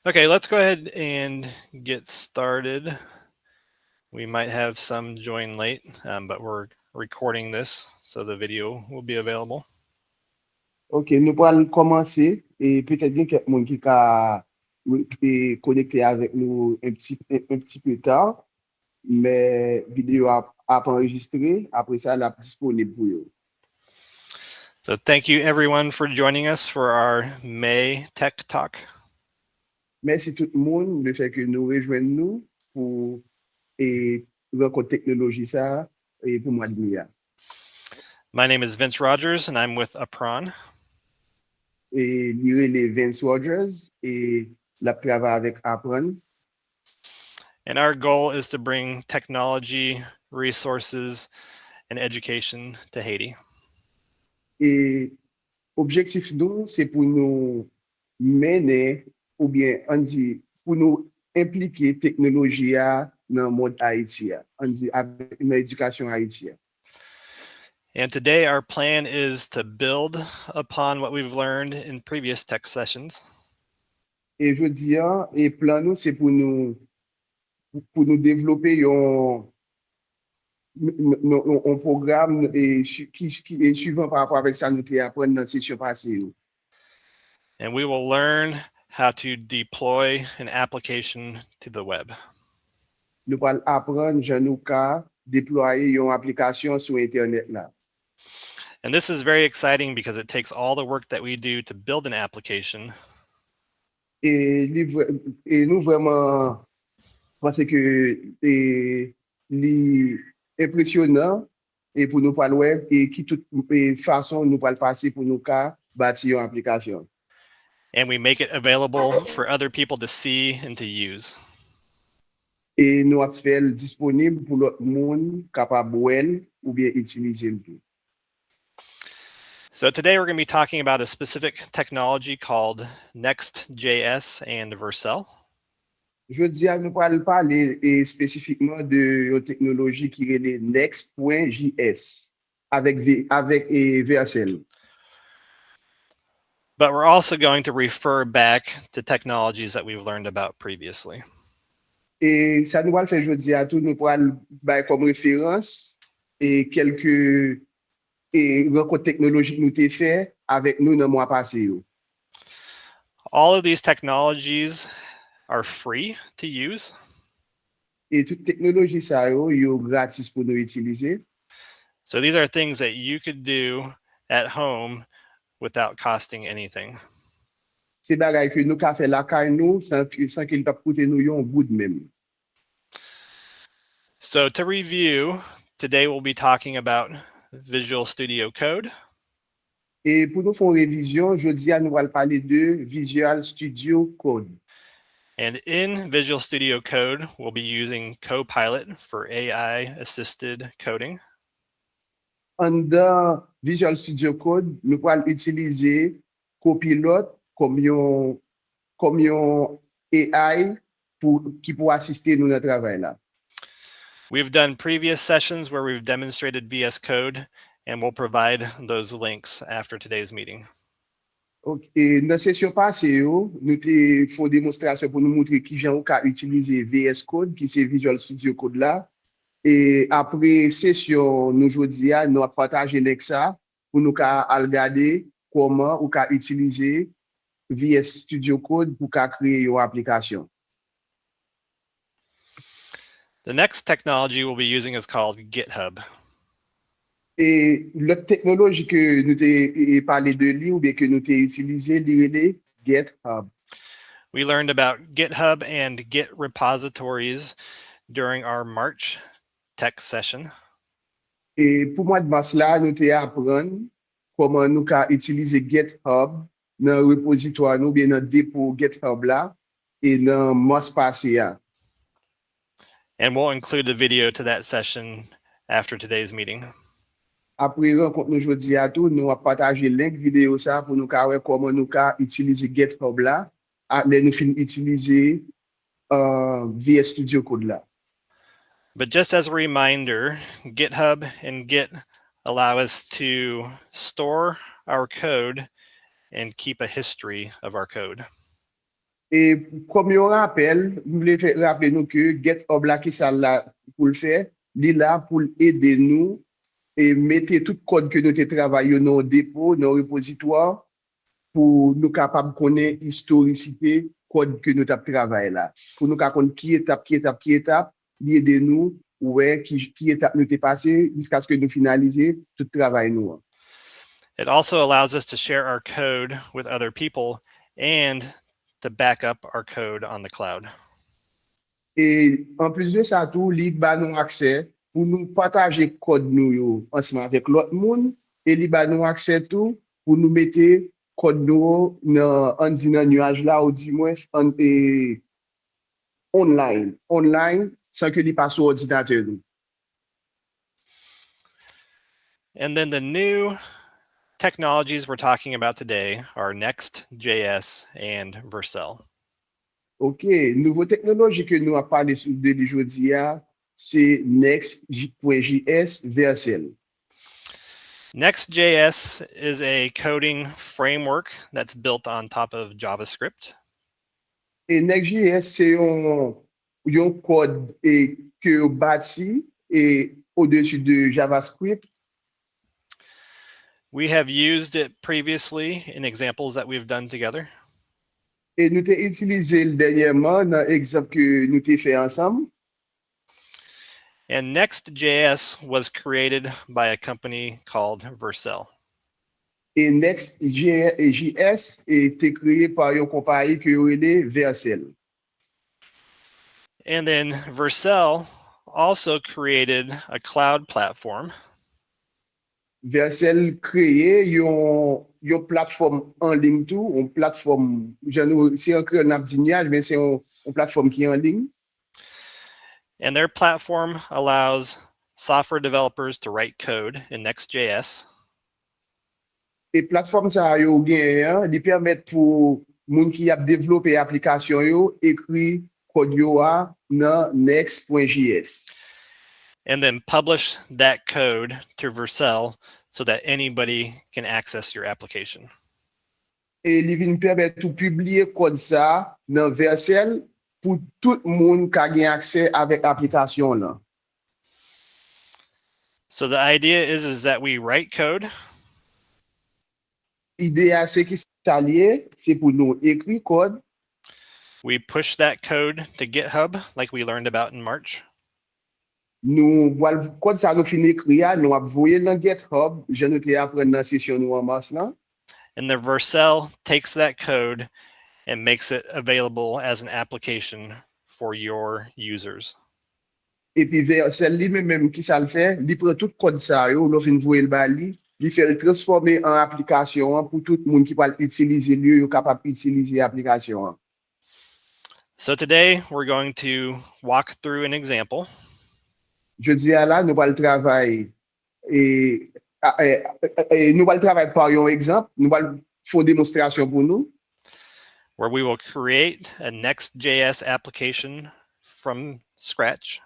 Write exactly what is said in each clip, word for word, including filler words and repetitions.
Okay, let's go ahead and get started. We might have some join late, um, but we're recording this, so the video will be available. Ok, nou pral kòmanse, e petèt gen kèk moun ki ka e, konekte avèk nou un petit, un, un petit peu tard, men videyo a ap anrejistre, apre sa l ap disponib pou yo. So thank you everyone for joining us for our May Tech Talk. Mèsi tout moun le fè ke nou rejwenn nou pou e, rankont teknoloji sa e, pou mwa de me a. My name is Vince Rogers and I'm with Apran. E li rele Vince Rogers e l ap travay avèk Apran. And our goal is to bring technology, resources, and education to Haiti. E objektif nou se pou nou mennen oubyen ann di pou nou enplike teknoloji a nan mond Ayiti a, ann di avèk nan edikasyon Ayiti a. And today our plan is to build upon what we've learned in previous tech sessions. E jodi a, e plan nou se pou nou pou nou devlope yon yon pwogram e, ki, ki e suivan pa rapò avèk sa nou te aprann nan sesyon pase yo. And we will learn how to deploy an application to the web. Nou pral aprann jan nou ka deplwaye yon aplikasyon sou entènèt la. And this is very exciting because it takes all the work that we do to build an application. E, li, e nou vrèman panse ke e, li enpresyonan e pou nou pral wè e ki tout e fason nou pral pase pou nou ka bati yon aplikasyon. And we make it available for other people to see and to use. E nou ap fè l disponib pou lòt moun kapab wè l oubyen itilize l tou. So today we're going to be talking about a specific technology called Next J S and Vercel. Jodi a nou pral pale e espesifikman de yon teknoloji ki rele Next pwen J S avèk avèk e Vercel. But we're also going to refer back to technologies that we've learned about previously. E sa nou pral fè jodi a tou nou pral bay kòm referans e kèlke e rankont teknolojik nou te fè avèk nou nan mwa pase yo. All of these technologies are free to use. E tout teknoloji sa yo, yo gratis pou nou itilize. So these are things that you could do at home without costing anything. Se bagay ke nou ka fè lakay nou san, san ke li p ap koute nou yon goud menm. So to review, today we'll be talking about Visual Studio Code. E pou nou fè yon revizyon, jodi a nou pral pale de Visual Studio Code. And in Visual Studio Code, we'll be using Copilot for A I assisted coding. Anndan Visual Studio Code, nou pral itilize Copilot kòm yon kòm yon A I pou, ki pou asiste nou nan travay la. We've done previous sessions where we've demonstrated V S Code, and we'll provide those links after today's meeting. Ok, nan sesyon pase yo, nou te fè yon demonstrasyon pou nou montre kijan ou ka itilize V S Code, ki se Visual Studio Code la. E apre sesyon nou jodi a, nou ap pataje link sa pou nou ka al gade kòman ou ka itilize V S Studio Code pou ka kreye yon aplikasyon. The next technology we'll be using is called GitHub. E lòt teknoloji ke nou te e, pale de li oubyen ke nou te itilize, li rele GitHub. We learned about GitHub and Git repositories during our March tech session. E pou mwa de mas la, nou te aprann kòman nou ka itilize GitHub nan repozitwa nou oubyen nan depo GitHub la e nan mas pase a. And we'll include the video to that session after today's meeting. Apre rankont nou jodi a tou, nou ap pataje link videyo sa pou nou ka wè kòman nou ka itilize GitHub la lè nou fin itilize uh, V S Studio Code la. But just as a reminder, GitHub and Git allow us to store our code and keep a history of our code. E kòm yon rapèl, m vle fè raple nou ke GitHub la, ki sa l la pou l fè, li la pou l ede nou e mete tout kòd ke nou te travay yo nan yon depo, nan yon repozitwa, pou nou kapab konnen istorisite kòd ke nou t ap travay la. Pou nou ka konn ki etap, ki etap, ki etap, li ede nou wè ki, ki etap nou te pase jiskaske nou finalize tout travay nou an. It also allows us to share our code with other people and to back up our code on the cloud. E anplis de sa tou, li ba nou aksè pou nou pataje kòd nou yo ansanm avèk lòt moun, e li ba nou aksè tou pou nou mete kòd nou yo nan, ann di nan nyaj la, ou dimwens an, e, online, online, san ke li pa sou òdinatè nou. And then the new technologies we're talking about today are Next J S and Vercel. Ok, nouvo teknoloji ke nou ap pale sou de li jodi a, se Next J S, Vercel. Next J S is a coding framework that's built on top of JavaScript. E Next J S se yon, yon kòd e ke yo bati e odesi de JavaScript. We have used it previously in examples that we've done together. E nou te itilize l dènyèman nan egzanp ke nou te fè ansanm. And Next J S was created by a company called Vercel. E Next J S e te kreye pa yon konpayi ke yo rele Vercel. And then Vercel also created a cloud platform. Vercel kreye yon, yon platfòm an liy tou, yon platfòm, jan nou, se an kreyòl n ap di nyaj, men se yon, yon platfòm ki an liy. And their platform allows software developers to write code in Next J S. E platfòm sa a yo genyen an, li pèmèt pou moun ki ap devlope aplikasyon yo ekri kòd yo a nan next point J S. And then publish that code to Vercel so that anybody can access your application. E li vin pèmèt ou pibliye kòd sa a nan Vercel pou tout moun ka gen aksè avèk aplikasyon w lan. So the idea is, is that we write code. Ide a se ki sa l ye, se pou nou ekri kòd. We push that code to GitHub, like we learned about in March. Nou pral, kòd sa nou fin ekri a, nou ap voye l nan GitHub, jan nou te aprann nan sesyon nou an mas lan. And the Vercel takes that code and makes it available as an application for your users. Epi Vercel li menm, menm ki sa l fè, li pran tout kòd sa yo, lè w fin voye l ba li, li fè l transfòme an aplikasyon an pou tout moun ki pral itilize l yo, yo kapab itilize aplikasyon an. So today we're going to walk through an example. Jodi a la, nou pral travay e, a- e, e, e, nou pral travay pa yon egzanp, nou pral fè yon demonstrasyon pou nou. Where we will create a Next J S application from scratch.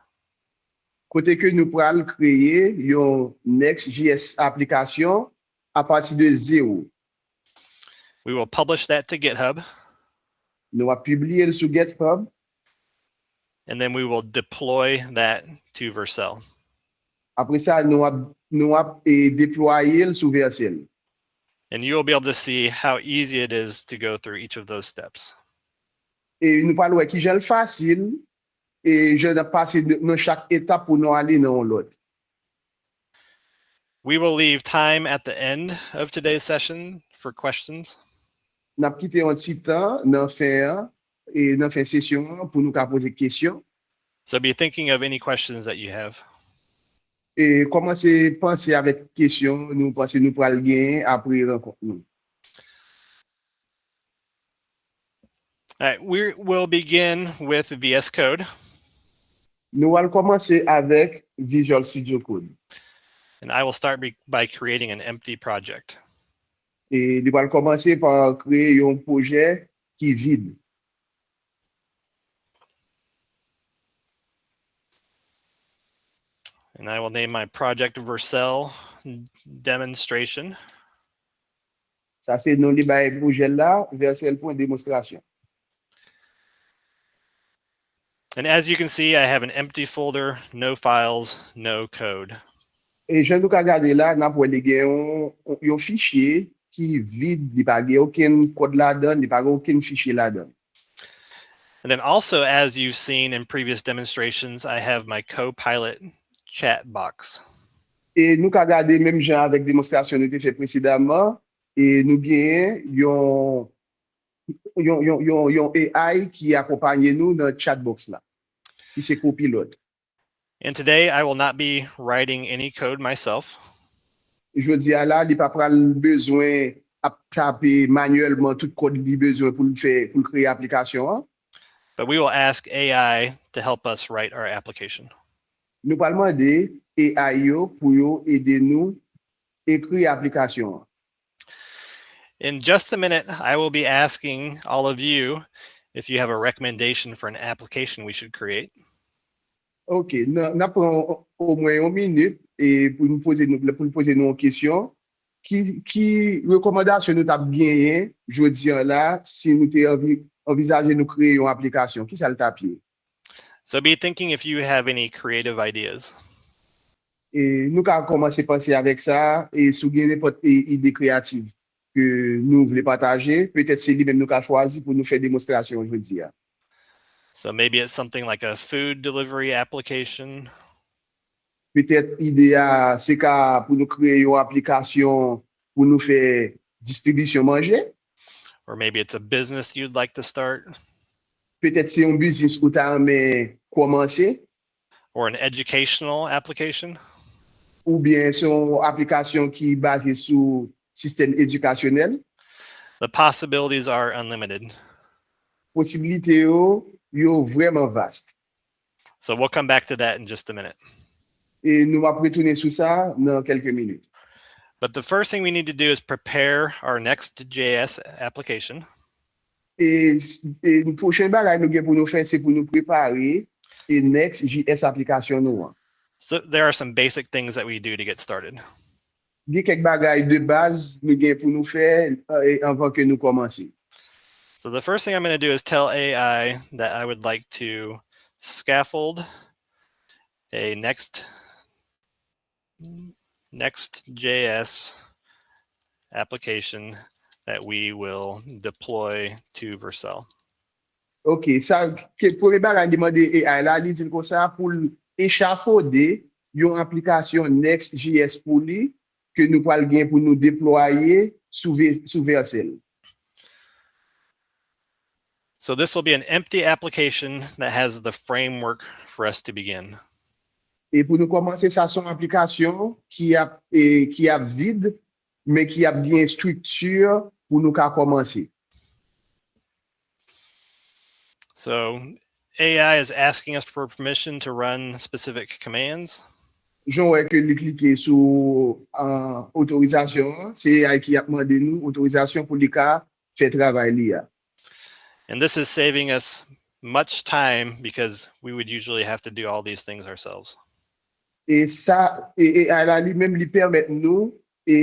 Kote ke nou pral kreye yon Next J S aplikasyon apati de zewo. We will publish that to GitHub, Nou ap pibliye l sou GitHub, and then we will deploy that to Vercel. Apre sa, nou ap, nou ap e, deplwaye l sou Vercel. And you will be able to see how easy it is to go through each of those steps. E nou pral wè ki jan l fasil e jan n ap pase n- nan chak etap pou nou ale nan yon lòt. We will leave time at the end of today's session for questions. N ap kite yon ti tan nan fen an e nan fen sesyon an pou nou ka poze kesyon. So be thinking of any questions that you have. E kòmanse panse avèk kesyon nou panse nou pral genyen apre rankont nou. All right, we will begin with V S Code. Nou pral kòmanse avèk Visual Studio Code. And I will start be- by creating an empty project. E li pral kòmanse pa kreye yon pwojè ki vid. And I will name my project Vercel Demonstration. Sa se non li bay pwojè la, Vercel pwen demonstrasyon. And as you can see, I have an empty folder, no files, no code. E jan nou ka gade la, n ap wè li gen yon, yon fichye ki vid, li pa gen okenn kòd ladan, li pa gen okenn fichye ladan. And then also, as you've seen in previous demonstrations, I have my Copilot chat box. E nou ka gade menm jan avèk demonstrasyon nou te fè presedaman, e nou genyen yon, yon, yon, yon, yon A I ki akonpanye nou nan chatbox la, ki se Copilot. And today, I will not be writing any code myself. Jodi a la, li pa pral bezwen ap tape manyèlman tout kòd li bezwen pou l fè, pou l kreye aplikasyon an. But we will ask A I to help us write our application. Nou pral mande A I yo pou yo ede nou ekri aplikasyon an. In just a minute, I will be asking all of you if you have a recommendation for an application we should create. Ok, n ap pran omwen yon minit e pou nou poze nou, pou nou poze nou yon kesyon. Ki, ki rekòmandasyon nou t ap genyen jodi an la si nou te anvi, anvizaje nou kreye yon aplikasyon? Ki sa l t ap ye? So be thinking if you have any creative ideas. E nou ka kòmanse panse avèk sa, e si w gen nenpòt ide kreyativ ke nou vle pataje, petèt se li menm nou ka chwazi pou nou fè demonstrasyon jodi a. So maybe it's something like a food delivery application. Petèt ide a se ka pou nou kreye yon aplikasyon pou nou fè distribisyon manje. Or maybe it's a business you'd like to start. Petèt se yon biznis ou ta renmen kòmanse. Or an educational application. Oubyen se yon aplikasyon ki baze sou sistèm edikasyonèl. The possibilities are unlimited. Posibilite yo, yo vrèman vast. So we'll come back to that in just a minute. E nou ap retounen sou sa nan kèlke minit. But the first thing we need to do is prepare our Next.js application. E, e pwochen bagay nou gen pou nou fè, se pou nou prepare e Next.js aplikasyon nou an. So there are some basic things that we do to get started. Gen kèk bagay de baz nou gen pou nou fè e, anvan ke nou kòmanse. So the first thing I'm going to do is tell A I that I would like to scaffold a next Next.js application that we will deploy to Vercel. Ok, sa ke premye bagay li mande A I la, li di l konsa pou l echafode yon aplikasyon Next.js pou li ke nou pral gen pou nou deplwaye sou, sou Vercel. So this will be an empty application that has the framework for us to begin. E pou nou kòmanse, sa se yon aplikasyon ki ap, e, ki ap vid, men ki ap gen estrikti pou nou ka kòmanse. So A I is asking us for permission to run specific commands. Jan w wè ke li klike sou uh, otorizasyon an, se A I ki ap mande nou otorizasyon pou li ka fè travay li a. And this is saving us much time because we would usually have to do all these things ourselves. E sa, e, e A I la li menm li pèmèt nou, e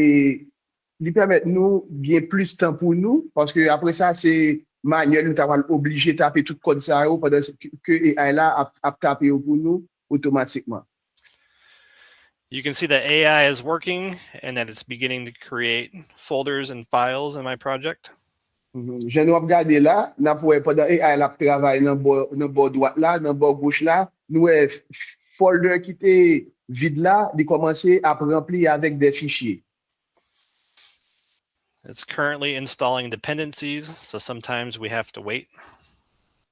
li pèmèt nou gen plis tan pou nou, paske apre sa se manyèl nou ta pral oblije tape tout kòd sa yo pandan ke A I la ap, ap tape yo pou nou otomatikman. You can see that A I is working and that it's beginning to create folders and files in my project. Jan nou ap gade la, n ap wè pandan A I la ap travay nan bò, nan bò dwat la, nan bò goch la, nou wè folder ki te vid la, li kòmanse ap ranpli avèk de fichye. It's currently installing dependencies, so sometimes we have to wait.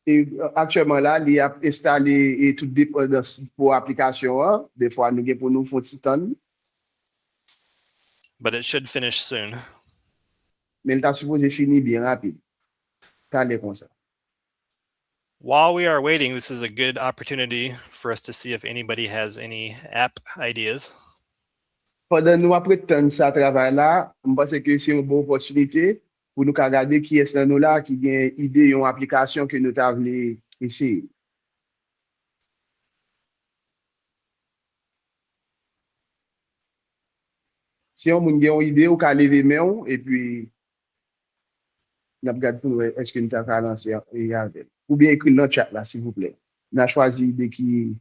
E aktyèlman la, li ap enstale e tout depandans pou aplikasyon an. Defwa nou gen pou nou fon ti tann. But it should finish soon. Men l ta sipoze fini byen rapid. Talè konsa. While we are waiting, this is a good opportunity for us to see if anybody has any app ideas. Pandan nou ap ret tann sa travay la, m panse ke se yon bon opòtinite pou nou ka gade kiyès nan nou la ki gen ide yon aplikasyon ke nou ta vle eseye. Si yon moun gen yon ide, ou ka leve men w epi n ap gad pou n wè èske n ta ka lanse avè l. Oubyen ekri l nan chat la, silvouplè. n a chwazi ide ki,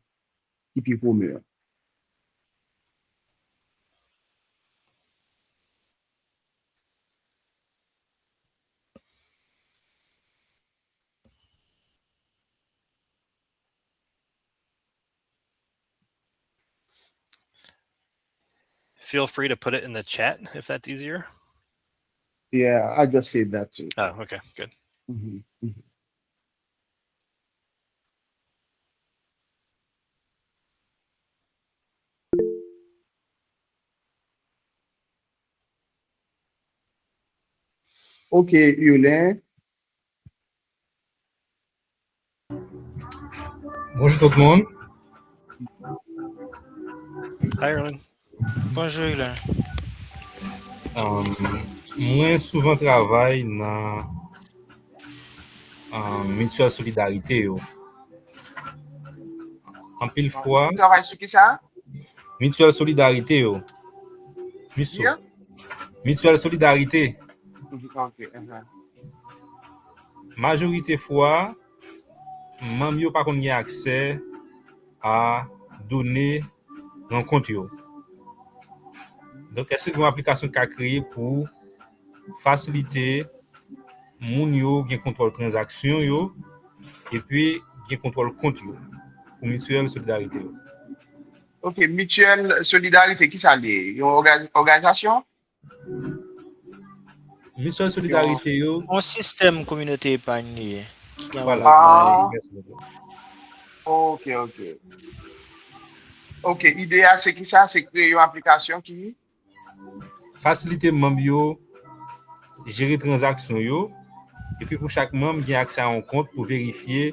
ki pi komen an. Feel free to put it in the chat if that's easier. Yeah, I just said that too. Oh, okay, good. Mhm, mhm. Ok, Yulin. Bonjou tout moun. Hi, Erwin. Bonjou, Yulin. Um, mwen souvan travay nan um, mityèl solidarite yo. Anpil fwa, Ou travay sou ki sa? Mityèl solidarite yo. Miso. Yeah? Mityèl solidarite. Mhm, ok, mhm. Majorite fwa, manm yo pa konn gen aksè a done nan kont yo. Donk, èske gen yon aplikasyon ki ka kreye pou fasilite moun yo gen kontwòl tranzaksyon yo epi gen kontwòl kont yo pou mityèl solidarite yo? Ok, mityèl solidarite, ki sa li ye? Yon òga- òganizasyon? Mityèl solidarite yo, Yon sistèm kominote epay li ye. Ki gen Voilà. anlè bay. Ah, ok, ok. Ok, ide a se ki sa? Se kreye yon aplikasyon ki fasilite manm yo jere tranzaksyon yo, epi pou chak manm gen aksè a yon kont pou verifye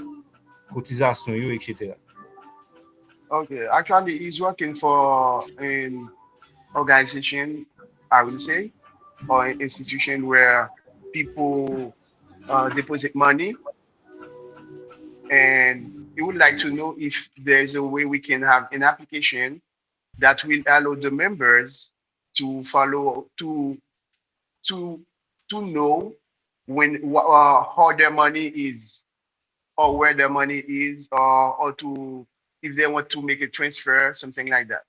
kotizasyon yo, et cetera. Okay, actually, he's working for an organization, I will say, or an institution where people uh, deposit money. And he would like to know if there's a way we can have an application that will allow the members to follow, to, to, to know when, uh, how their money is, or where their money is, or, or to, if they want to make a transfer, something like that.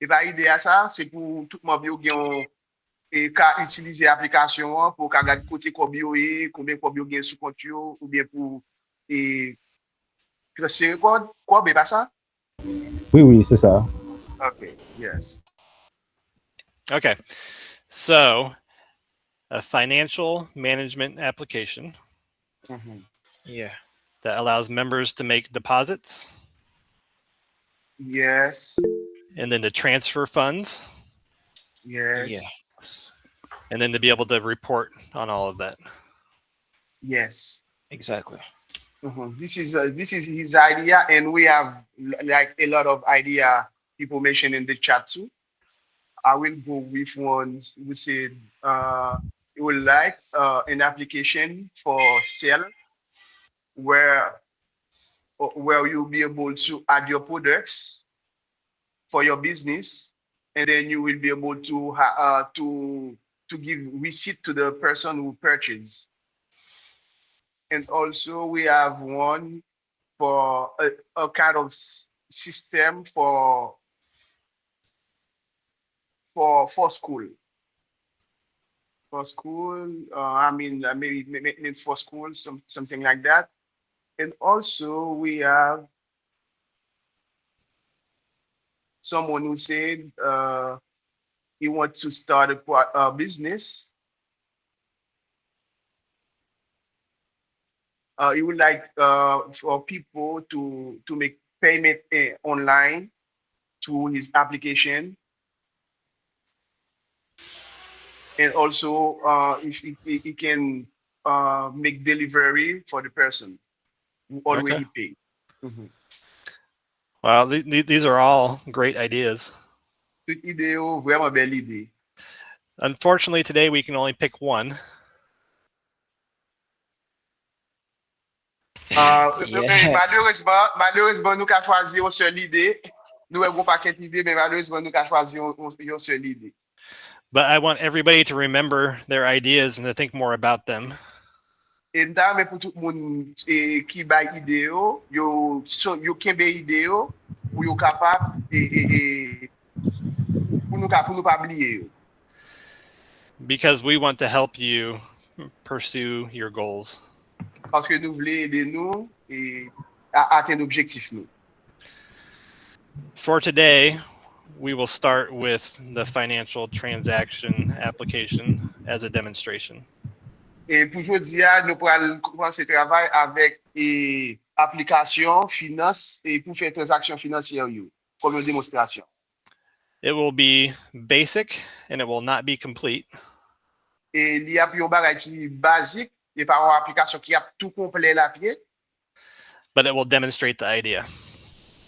E pa ide a sa, se pou tout manm yo gen yon, e ka itilize aplikasyon an pou ka gade kote kòb yo ye, konbyen kòb yo gen sou kont yo, oubyen pou e transfere kòb, kòb, e pa sa? Wi, wi, se sa. Ok, yes. Okay. So, a financial management application Mhm. Yeah. that allows members to make deposits Yes, and then to transfer funds yes. Yes. and then to be able to report on all of that. Yes. Exactly. Mhm. This is uh, this is his idea, and we have l- like a lot of idea people mentioned in the chat too. I will go with one who said uh, he would like uh, an application for sale where where you'll be able to add your products for your business, and then you will be able to ha- uh, to to give receipt to the person who purchased. And also, we have one for a, a kind of s- system for for for school. For school, uh, I mean, uh, maybe ma- maintenance for school, some, something like that. And also, we have someone who said uh, he wants to start a, pro- a business. Uh, he would like uh, for people to to make payment uh, online through his application, and also uh, if he, he he can uh, make delivery for the person who already Okay. paid. Mhm. Wow, th- th- these are all great ideas. Tout ide yo, vrèman bèl ide. Unfortunately, today we can only pick one. Uh, Yeah. Malerezman, malerezman, nou ka chwazi yon sèl ide. Nou wè gon pakèt ide, men malerezman, nou ka chwazi yon, yon, yon sèl ide. But I want everybody to remember their ideas and to think more about them. E m ta renmen pou tout moun e, ki bay ide yo, yo, so- yo kenbe ide yo pou yo kapab e, e, e, pou nou ka pou nou pa bliye yo. Because we want to help you pursue your goals. Paske nou vle ede nou e, a- atenn objektif nou. For today, we will start with the financial transaction application as a demonstration. E pou jodi a, nou pral kòmanse travay avèk e, aplikasyon finans e pou fè tranzaksyon finansyè yo kòm yon demonstrasyon. It will be basic and it will not be complete, E li ap yon bagay ki bazik, li pa yon aplikasyon ki ap tou konplè lapye, but it will demonstrate the idea.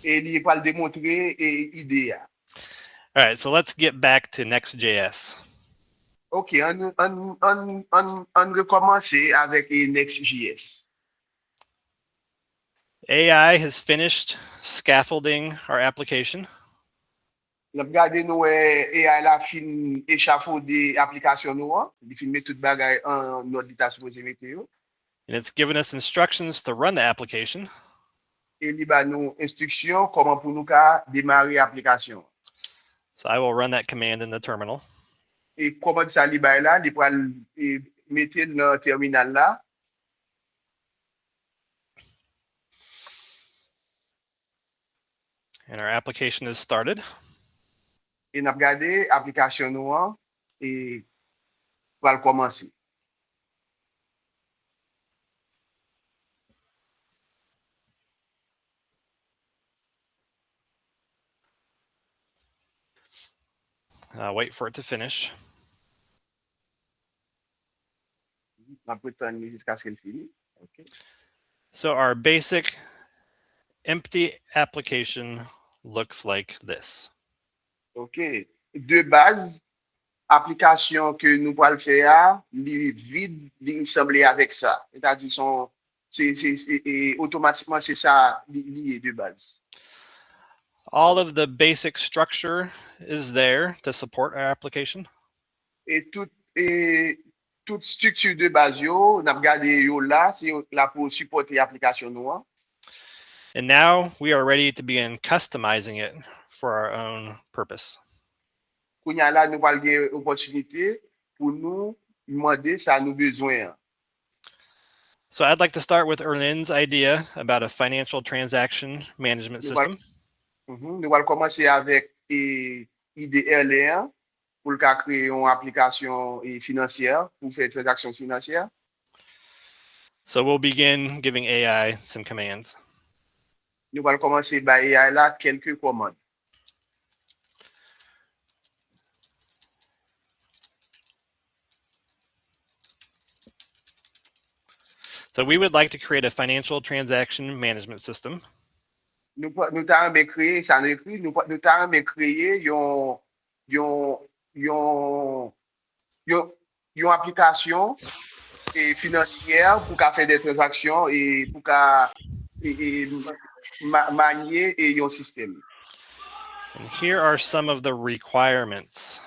E li pral demontre e, ide a. All right, so let's get back to Next.js. Ok, ann an, an, an, an rekòmanse avèk e, Next.js. A I has finished scaffolding our application. N ap gade nou wè A I la fin echafode aplikasyon nou an. Li fin met tout bagay an nòt li ta sipoze mete yo. And it's given us instructions to run the application. E li ba nou enstriksyon kòman pou nou ka demare aplikasyon. So I will run that command in the terminal. E kòmand sa li bay la, li pral e, mete l nan tèminal la. And our application is started. E n ap gade aplikasyon nou an e pral kòmanse. Uh, wait for it to finish. N ap ret tann li jiskaske l fini. Ok. So our basic empty application looks like this. Ok. De baz, aplikasyon ke nou pral fè a, li vid, li sanble avèk sa. Sètadi, se yon- se se- se- e, otomatikman, se sa li li ye de baz. All of the basic structure is there to support our application. E tout, e, tout estrikti de baz yo, n ap gade yo la, se yo la pou sipòte aplikasyon nou an. And now we are ready to begin customizing it for our own purpose. Kounye a la, nou pral gen opòtinite pou nou mande sa nou bezwen an. So I'd like to start with Erlin's idea about a financial transaction management Nou pral- system. Mhm. Nou pral kòmanse avèk e, ide Erlin an pou l ka kreye yon aplikasyon e, finansyè pou fè tranzaksyon finansyè. So we'll begin giving A I some commands. Nou pral kòmanse bay A I la kèlke kòmand. So we would like to create a financial transaction management system. Nou pa- nou ta renmen kreye, sa nou ekri, nou pa- nou ta renmen kreye yon yon yon yon yon aplikasyon e finansyè pou ka fè de tranzaksyon e pou ka e, e, ma- manye e yon sistèm. And here are some of the requirements.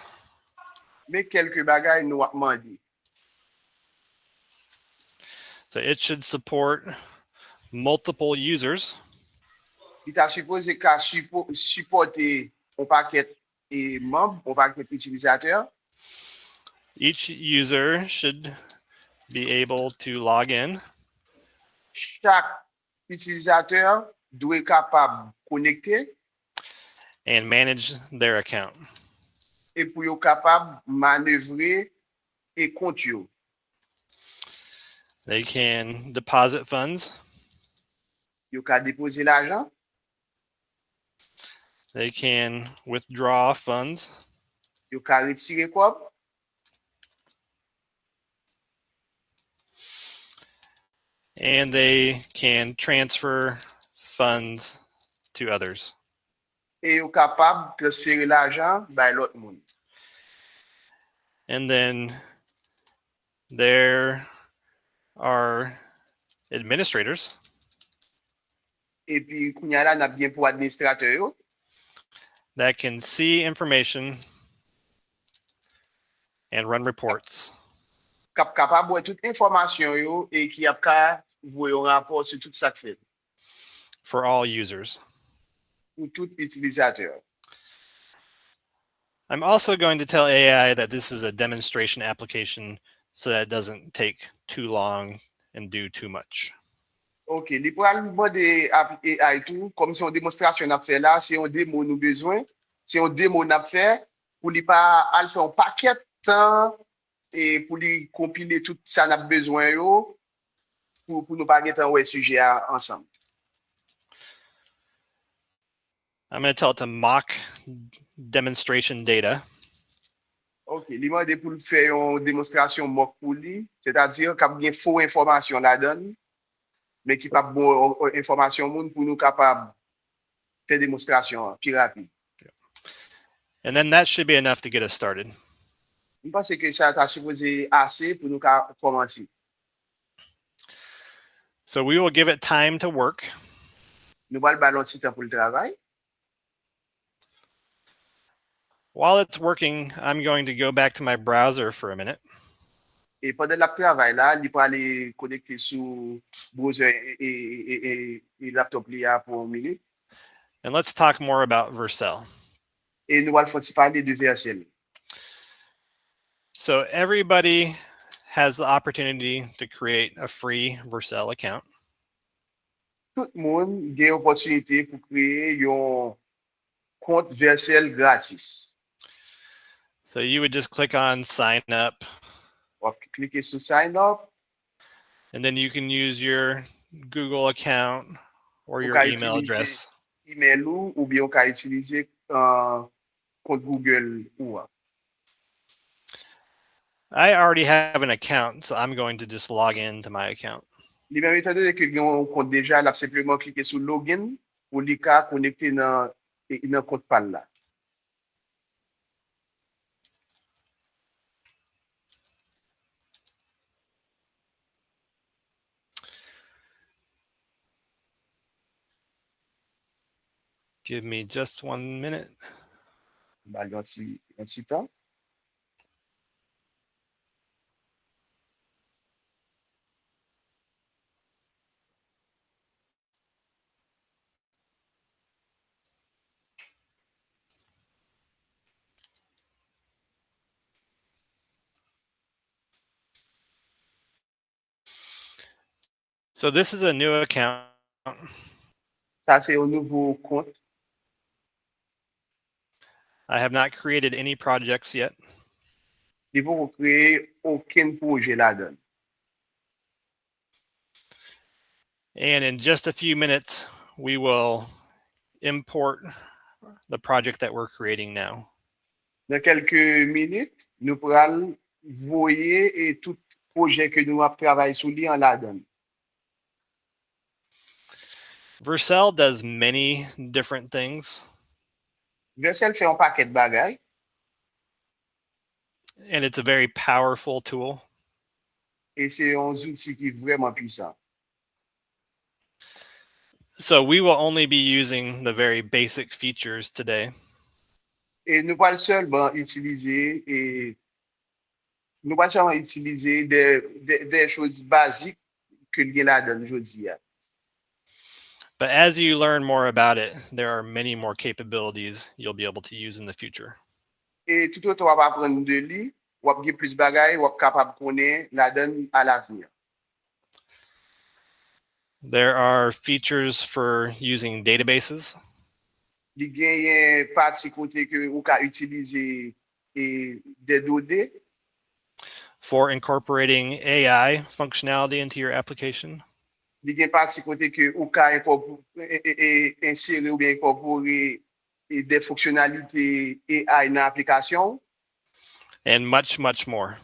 Men kèlke bagay nou ap mande. So it should support multiple users. Li ta sipoze ka sipo- sipòte yon pakèt e manm, yon pakèt itilizatè. Each user should be able to log in Chak itilizatè dwe kapab konekte and manage their account. E pou yo kapab manevre e kont yo. They can deposit funds. Yo ka depoze lajan. They can withdraw funds. Yo ka retire kòb. And they can transfer funds to others. E yo kapab transfere lajan bay lòt moun. And then there are administrators. Epi kounye a la n ap gen pou administratè yo. That can see information and run reports. k ap kapab wè tout enfòmasyon yo e ki ap ka voye yon rapò sou tout sa k fèt. For all users. Pou tout itilizatè. I'm also going to tell A I that this is a demonstration application so that it doesn't take too long and do too much. Ok, li pral mande A I tou, kòm se yon demonstrasyon n ap fè la, se yon demo nou bezwen, se yon demo n ap fè pou li pa al fè yon pakèt tan e pou li konpile tout sa n ap bezwen yo pou, pou nou pa gentan wè sijè a ansanm. I'm going to tell it to mock demonstration data. Ok, li mande pou l fè yon demonstrasyon mock pou li, sètadi k ap gen fo enfòmasyon ladan l, men ki p ap bon enfòmasyon moun pou nou kapab fè demonstrasyon an pi rapid. And then that should be enough to get us started. M panse ke sa ta sipoze ase pou nou ka kòmanse. So we will give it time to work. Nou pral ba l yon ti tan pou l travay. While it's working, I'm going to go back to my browser for a minute. E pandan l ap travay la, li prale konekte sou browser e, e, e, e, e laptop li a pou yon minit. And let's talk more about Vercel. E nou pral fè yon ti pale de Vercel. So everybody has the opportunity to create a free Vercel account. Tout moun gen opòtinite pou kreye yon kont Vercel gratis. So you would just click on sign up. W ap klike sou sign up. And then you can use your Google account or your email address. Email ou oubyen ou ka itilize uh, kont Google ou a. I already have an account, so I'm going to just log in to my account. Li menm, etan done ke gen yon kont deja, l ap senpleman klike sou login pou li ka konekte nan, nan kont pa l la. Give me just one minute. Ba l yon ti, yon ti tan. So this is a new account. Sa se yon nouvo kont. I have not created any projects yet. Li poko kreye okenn pwojè ladan. And in just a few minutes, we will import the project that we're creating now. Nan kèlke minit, nou pral voye e tout pwojè ke nou ap travay sou li an ladan. Vercel does many different things. Vercel fè yon pakèt bagay. And it's a very powerful tool. E se yon zouti ki vrèman pwisan. So we will only be using the very basic features today. E nou pral sèlman itilize e nou pral sèlman itilize de, de, de choz bazik ke l gen ladan l jodi a. But as you learn more about it, there are many more capabilities you'll be able to use in the future. E toutotan w ap aprann de li, w ap gen plis bagay w ap kapab konnen ladan l alavni. There are features for using databases. Li genyen pati kote ke ou ka itilize e de done. For incorporating A I functionality into your application. Li gen pati kote ke ou ka e, e, e, ensere oubyen enkòpore e de fonksyonalite A I nan aplikasyon ou. And much, much more.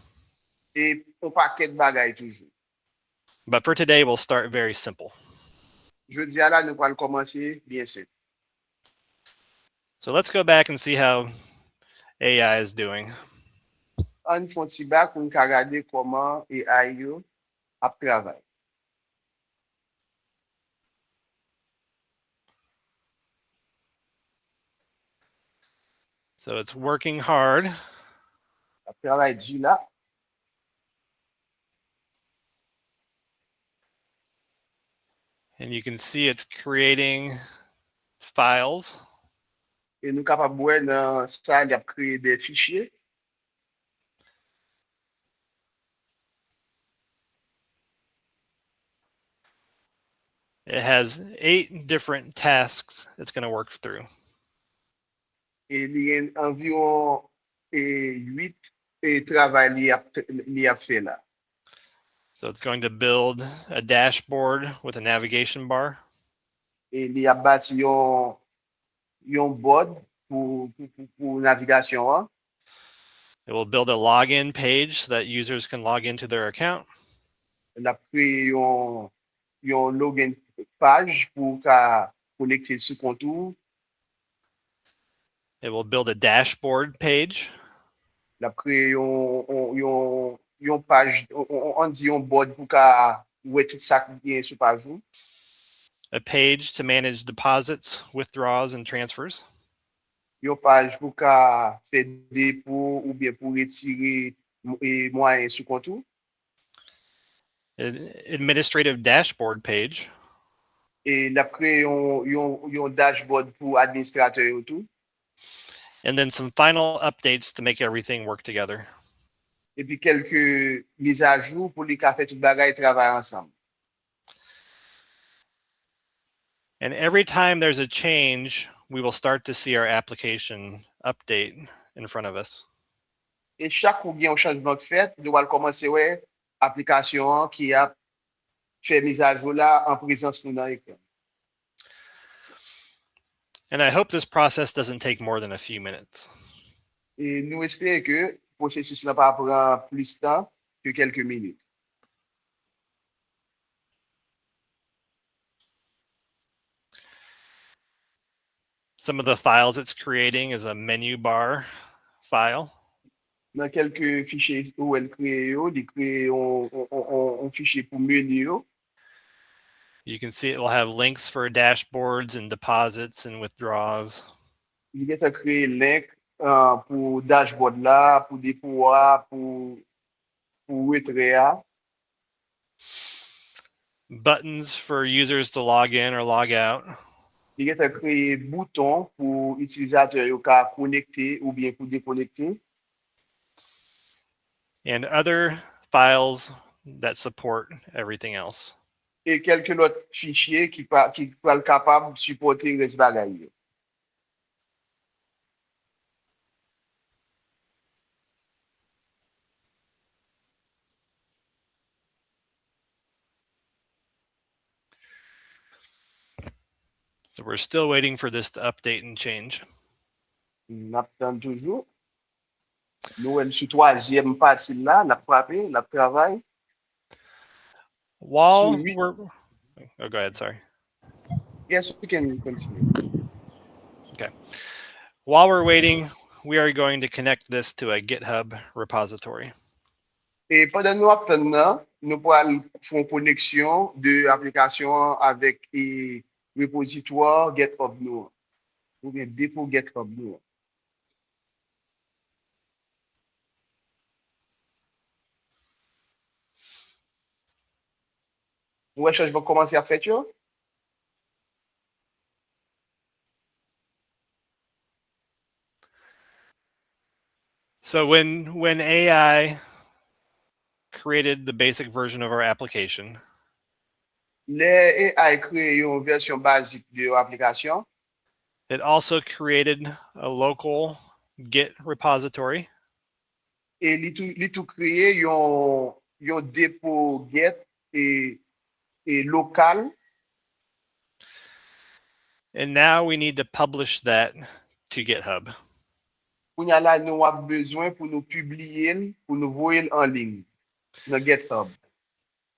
E yon pakèt bagay toujou. But for today, we'll start very simple. Jodi a la, nou pral kòmanse byen senp. So let's go back and see how A I is doing. Ann fè yon ti bak pou n ka gade kòman A I yo ap travay. So it's working hard. Ap travay di la. And you can see it's creating files. E nou kapab wè nan sa, l ap kreye de fichye. It has eight different tasks it's going to work through. E li gen anviwon e, uit e, travay li ap, li ap fè la. So it's going to build a dashboard with a navigation bar. E li ap bati yon, yon bòd pou, pou, pou, pou navigasyon an. It will build a login page so that users can log into their account. L ap kreye yon, yon login paj pou w ka konekte sou kont ou. It will build a dashboard page. L ap kreye yon, yon, yon, yon paj, yon, yon, ann di yon bòd pou w ka wè tout sa k gen sou paj ou. A page to manage deposits, withdrawals, and transfers. Yon paj pou w ka fè depo oubyen pou retire m- e, mwayen sou kont ou. An administrative dashboard page. E l ap kreye yon, yon, yon dashboard pou administratè yo tou. And then some final updates to make everything work together. Epi kèlke mizajou pou li ka fè tout bagay travay ansanm. And every time there's a change, we will start to see our application update in front of us. E chak kou gen yon chanjman k fèt, nou pral kòmanse wè aplikasyon an ki ap fè mizajou la an prezans nou nan ekran. And I hope this process doesn't take more than a few minutes. E nou espere ke pwosesis la pa pran plis tan ke kèlke minit. Some of the files it's creating is a menu bar file. Nan kèlke fichye ou wè l kreye yo, li kreye yon, yon, yon, yon, yon fichye pou meni yo. You can see it will have links for dashboards and deposits and withdrawals. Li gentan kreye link uh, pou dashboard la, pou depo a, pou, pou retrè a. Buttons for users to log in or log out. Li gentan kreye bouton pou itilizatè yo ka konekte oubyen pou dekonekte. And other files that support everything else. E kèlke lòt fichye ki pa ki pral kapab sipòte rès bagay yo. So we're still waiting for this to update and change. N ap tann toujou. Nou wè l sou twazyèm pati l la, l ap frape, l ap travay. While we're, oh, go ahead, sorry. Yes, we can continue. Okay. While we're waiting, we are going to connect this to a GitHub repository. E pandan nou ap tann nan, nou pral fè yon koneksyon de aplikasyon an avèk e, repozitwa GitHub nou an. Oubyen depo GitHub nou an. Ou wè chanjman k kòmanse ap fèt yo? So when when A I created the basic version of our application, Lè A I kreye yon vèsyon bazik de yon aplikasyon, it also created a local Git repository. E li tou, li tou kreye yon, yon depo Git e, e lokal. And now we need to publish that to GitHub. Kounye a la, nou ap bezwen pou nou pibliye l, pou nou voye l an liy nan GitHub.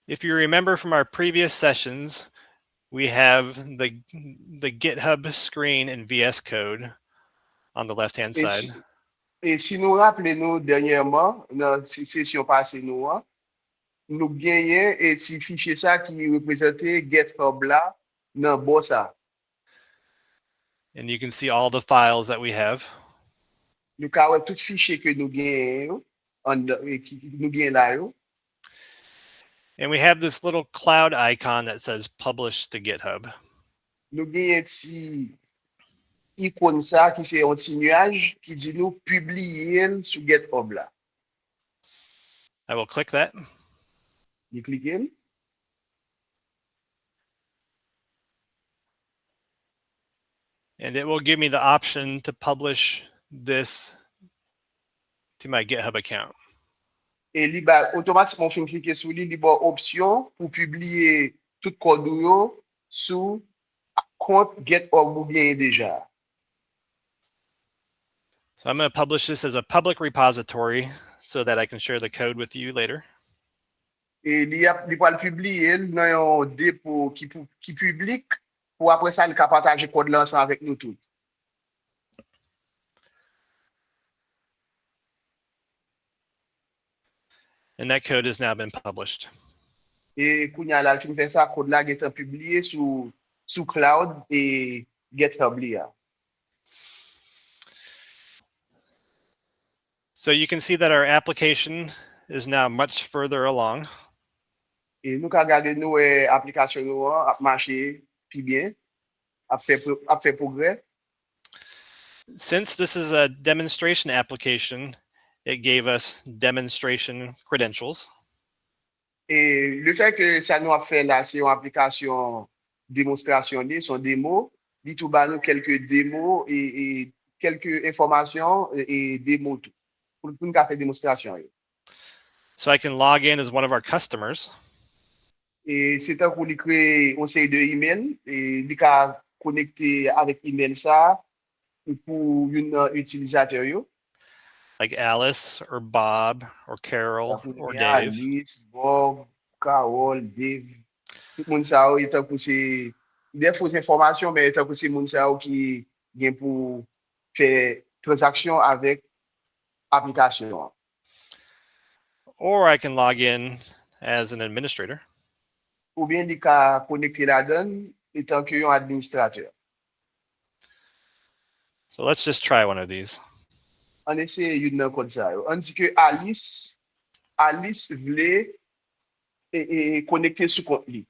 If you remember from our previous sessions, we have the the GitHub screen in V S Code on the left hand side. E si nou raple nou dènyèman, nan sesyon pase nou an, nou genyen e ti fichye sa ki reprezante GitHub la nan bò sa. And you can see all the files that we have. Nou ka wè tout fichye ke nou genyen yo, an, ki nou genyen la yo. And we have this little cloud icon that says publish to GitHub. Nou genyen ti ikòn sa ki se yon ti nyaj ki di nou pibliye l sou GitHub la. I will click that. Li klike l. And it will give me the option to publish this to my GitHub account. E li ba otomatikman ou fin klike sou li, li ba w opsyon pou pibliye tout kòd ou yo sou kont GitHub ou genyen deja. So I'm going to publish this as a public repository so that I can share the code with you later. E li ap li pral pibliye l nan yon depo ki pou ki piblik pou apre sa li ka pataje kòd la ansanm avèk nou tout. And that code has now been published. E kounye a la l fin fè sa, kòd la gentan pibliye sou sou cloud e GitHub li a. So you can see that our application is now much further along. E nou ka gade nou wè aplikasyon nou an ap mache pi byen, ap fè ap fè pwogrè. Since this is a demonstration application, it gave us demonstration credentials. E le fè ke sa nou ap fè la se yon aplikasyon demonstrasyon li, se yon demo, li tou ba nou kèlke demo e, e kèlke enfòmasyon e, e demo tou pou, pou nou ka fè demonstrasyon yo. So I can log in as one of our customers. E se tankou li kreye yon seri de email e li ka konekte avèk email sa pou youn nan itilizatè yo. Like Alice or Bob or Carol or Dave. Alice, Bob, Carol, Dave. Tout moun sa yo e tankou se de fo enfòmasyon men e tankou se moun sa yo ki gen pou fè tranzaksyon avèk aplikasyon an. Or I can log in as an administrator. Oubyen li ka konekte ladan l etanke yon administratè. So let's just try one of these. Ann eseye youn nan kòd sa yo. Ann di ke Alice, Alice vle e, e, konekte sou kont li.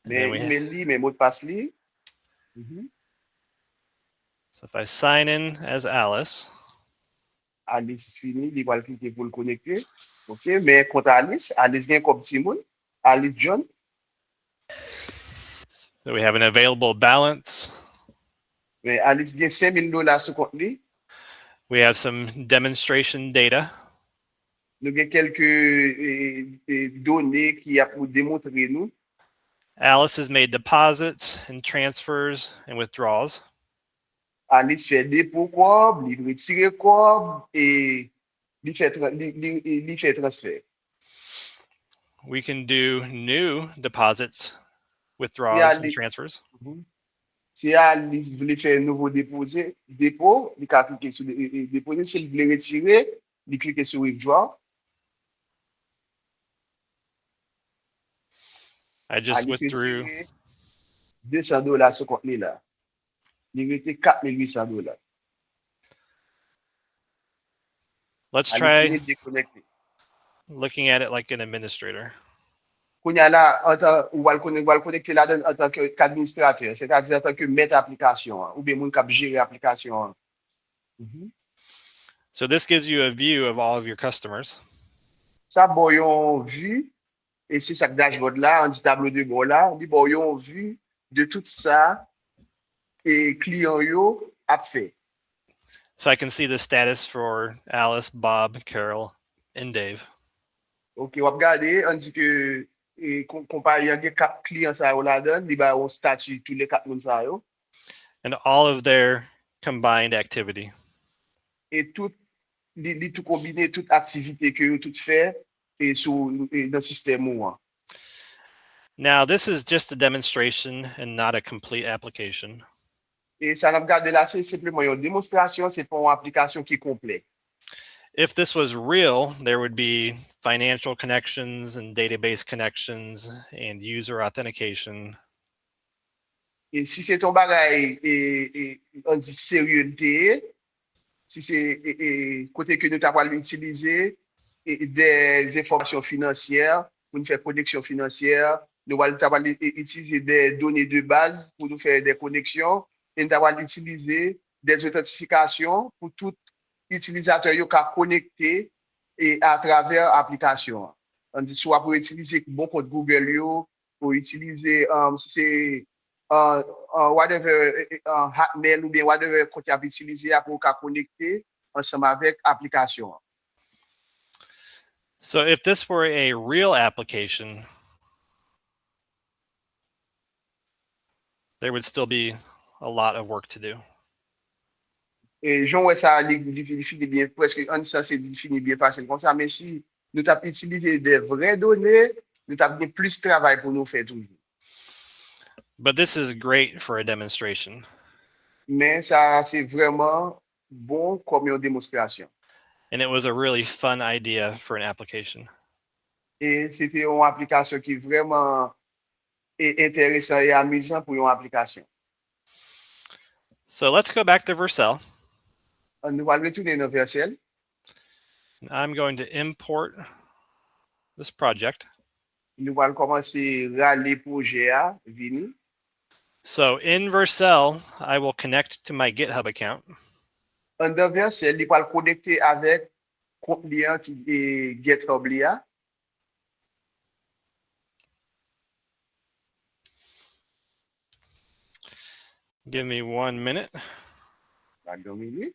Men email li, men modpas li. So if I sign in as Alice. Alice fini, li pral klike pou l konekte. Ok, men kont Alice, Alice gen kòb timoun. Alice John. So we have an available balance. Men Alice gen senk mil dola sou kont li. We have some demonstration data. Nou gen kèlke e, e, done ki ap demontre nou. Alice has made deposits and transfers and withdrawals. Alice fè depo kòb, li retire kòb e li fè li, li, li fè transfè. We can do new deposits, withdrawals, and transfers. Si Alice vle fè nouvo depoze, depo, li ka klike sou depoze. Si l vle retire, li klike sou withdraw. I just withdrew. De san dola sou kont li la. Li rete kat mil uit san dola. Let's try looking at it like an administrator. Kounye a la, antan ou pral konekte ladan antan ke administratè, sètadi antan ke mèt aplikasyon an oubyen moun k ap jere aplikasyon an. So this gives you a view of all of your customers. Sa ba w yon vi, e se sa k dashboard la, ann di tablo de bò la, li ba w yon vi de tout sa e kliyan yo ap fè. So I can see the status for Alice, Bob, Carol, and Dave. Ok, w ap gade, ann di ke e, konpayi an gen kat kliyan sa yo ladan, li ba yo yon stati tou le kat moun sa yo. And all of their combined activity. E tout, li, li tou konbine tout aktivite ke yo tout fè e sou e nan sistèm ou an. Now, this is just a demonstration and not a complete application. E sa n ap gade la, se senpleman yon demonstrasyon, se pa yon aplikasyon ki konplè. If this was real, there would be financial connections and database connections and user authentication. E si se te yon bagay, e, e, ann di serye l te ye, si se e, e, kote ke nou ta pral itilize e, des enfòmasyon finansyè, pou nou fè koneksyon finansyè. Nou pral, ta pral i- itilize des données de base pou nou fè des connexions. E nou ta pral itilize des authentification pou tout itilizatè yo ka konekte e atravè aplikasyon an. Ann di, si w ap itilize bon kont Google yo, ou itilize, um, si se, uh, uh, whatever, uh, Hotmail oubyen whatever kont y ap itilize a pou w ka konekte ansanm avèk aplikasyon an. So if this were a real application, there would still be a lot of work to do. E jan w wè sa, li, li, li fini byen, prèske ann sanse di li fini byen fasil konsa, men si nou t ap itilize de vrè done, nou t ap gen plis travay pou nou fè toujou. But this is great for a demonstration. Men sa se vrèman bon kòm yon demonstrasyon. And it was a really fun idea for an application. E se te yon aplikasyon ki vrèman e enteresan e amizan pou yon aplikasyon. So let's go back to Vercel. Ann nou pral retounen nan Vercel. And I'm going to import this project. Nou pral kòmanse rale pwojè a vini. So in Vercel, I will connect to my GitHub account. Anndan Vercel, li pral konekte avèk kont li an ki e GitHub li a. Give me one minute. Ba m yon minit.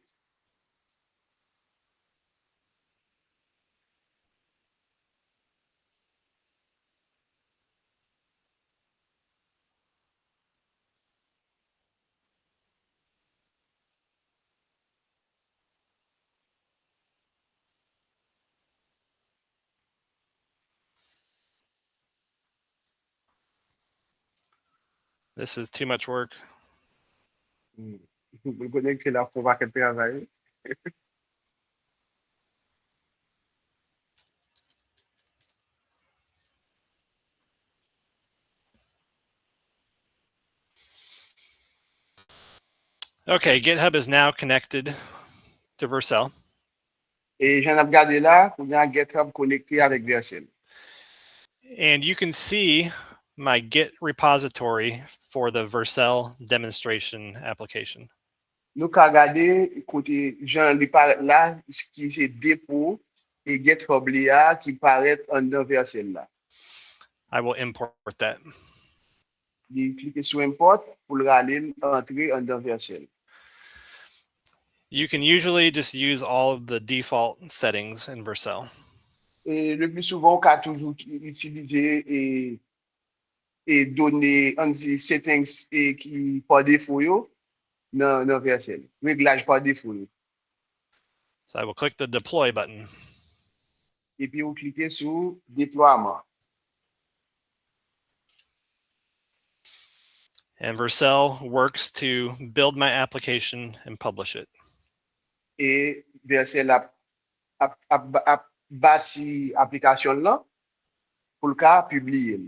This is too much work. Hmm. Pou l konekte la, fò pakèt travay. Okay, GitHub is now connected to Vercel. E jan n ap gade la, kounye a GitHub konekte avèk Vercel. And you can see my Git repository for the Vercel demonstration application. Nou ka gade kote jan li parèt la, ki se depo e GitHub li a ki parèt anndan Vercel la. I will import that. Li klike sou import pou l rale l antre anndan Vercel. You can usually just use all of the default settings in Vercel. E le pli souvan, ou ka toujou ki- itilize e, e done, ann di settings e ki pa defo yo nan, nan Vercel. Reglaj pa defo yo. So I will click the deploy button. Epi ou klike sou deplwaman. And Vercel works to build my application and publish it. E Vercel ap, ap, ap, ap bati aplikasyon l lan pou l ka pibliye l.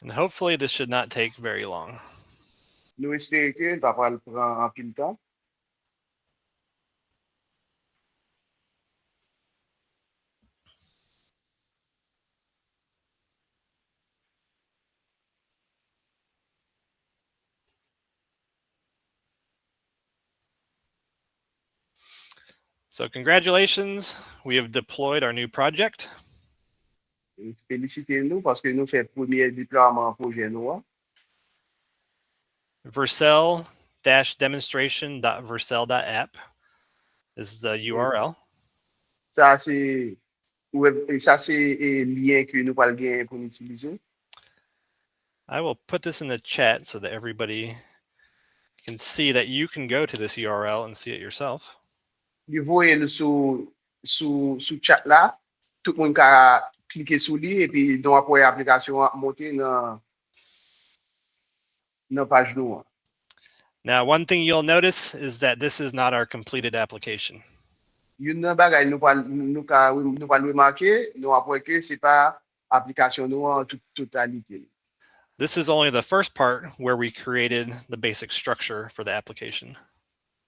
And hopefully this should not take very long. Nou espere ke l pa pral pran anpil tan. So congratulations, we have deployed our new project. Felisite nou paske nou fè premye deplwaman pwojè nou an. Vercel dash demonstration dot vercel dot app is the U R L. Sa se web, sa se e, lyen ke nou pral genyen pou n itilize. I will put this in the chat so that everybody can see that you can go to this U R L and see it yourself. Li voye l sou, sou, sou chat la. Tout moun ka klike sou li epi nou ap wè aplikasyon an ap monte nan, nan paj nou an. Now, one thing you'll notice is that this is not our completed application. Youn nan bagay nou pral, nou ka, nou pral remake, nou ap wè ke se pa aplikasyon nou an an tout, totalite. This is only the first part where we created the basic structure for the application.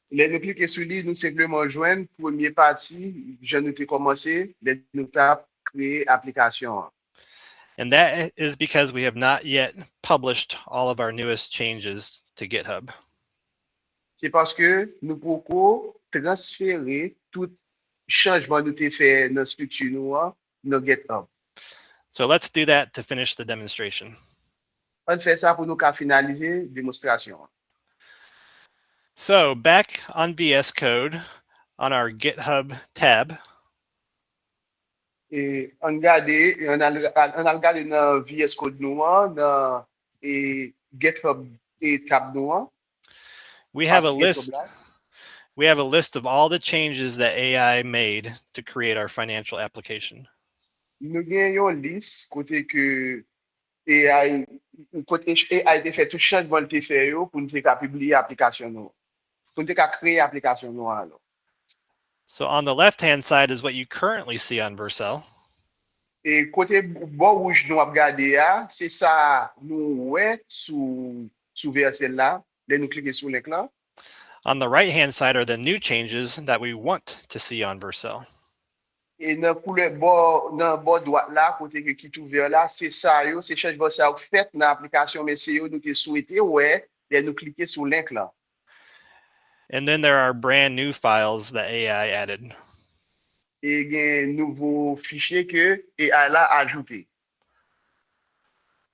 Lè nou klike sou li, nou senpleman jwenn premye pati, jan nou te kòmanse, lè nou t ap kreye aplikasyon an. And that is because we have not yet published all of our newest changes to GitHub. Se paske nou poko transfere tout chanjman nou te fè nan estrikti nou an nan GitHub. So let's do that to finish the demonstration. Ann fè sa pou nou ka finalize demonstrasyon an. So back on V S Code on our GitHub tab, E ann gade, ann al, ann al gade nan V S Code nou an, nan e, GitHub e tab nou an. We have a Pati list. GitHub la. We have a list of all the changes that A I made to create our financial application. Nou gen yon lis kote ke A I, kote A I te fè tout chanjman l te fè yo pou nou te ka pibliye aplikasyon nou an. Pou nou te ka kreye aplikasyon nou an alò. So on the left hand side is what you currently see on Vercel. E kote bò wouj nou ap gade a, se sa nou wè sou, sou Vercel la, lè nou klike sou link lan. On the right hand side are the new changes that we want to see on Vercel. E nan koulè bò, nan bò dwat la, kote ke ki t ouvè la, se sa yo, se chanjman sa yo k fèt nan aplikasyon, men se yo nou te swete wè lè nou klike sou link lan. And then there are brand new files that A I added. E gen nouvo fichye ke A I la ajoute.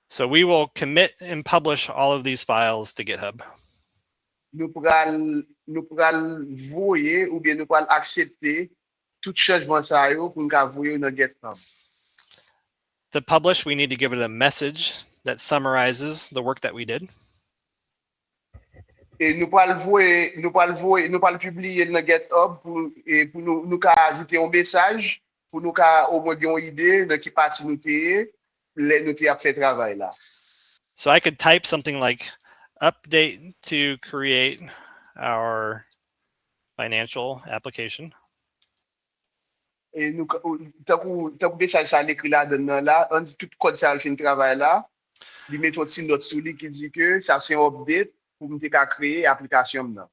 So we will commit and publish all of these files to GitHub. Nou pral, nou pral voye oubyen nou pral aksepte tout chanjman sa yo pou nou ka voye yo nan GitHub. To publish, we need to give it a message that summarizes the work that we did. E nou pral voye, nou pral voye, nou pral pibliye l nan GitHub pou, e pou nou, nou ka ajoute yon mesaj, pou nou ka omwen gen yon ide nan ki pati nou te ye lè nou te ap fè travay la. So I could type something like update to create our financial application. E nou ka, ou- tankou, tankou mesaj sa l ekri ladan nan la, ann di tout kòd sa yo fin travay la, li mete yon ti nòt sou li ki di ke sa se yon update pou m te ka kreye aplikasyon m nan.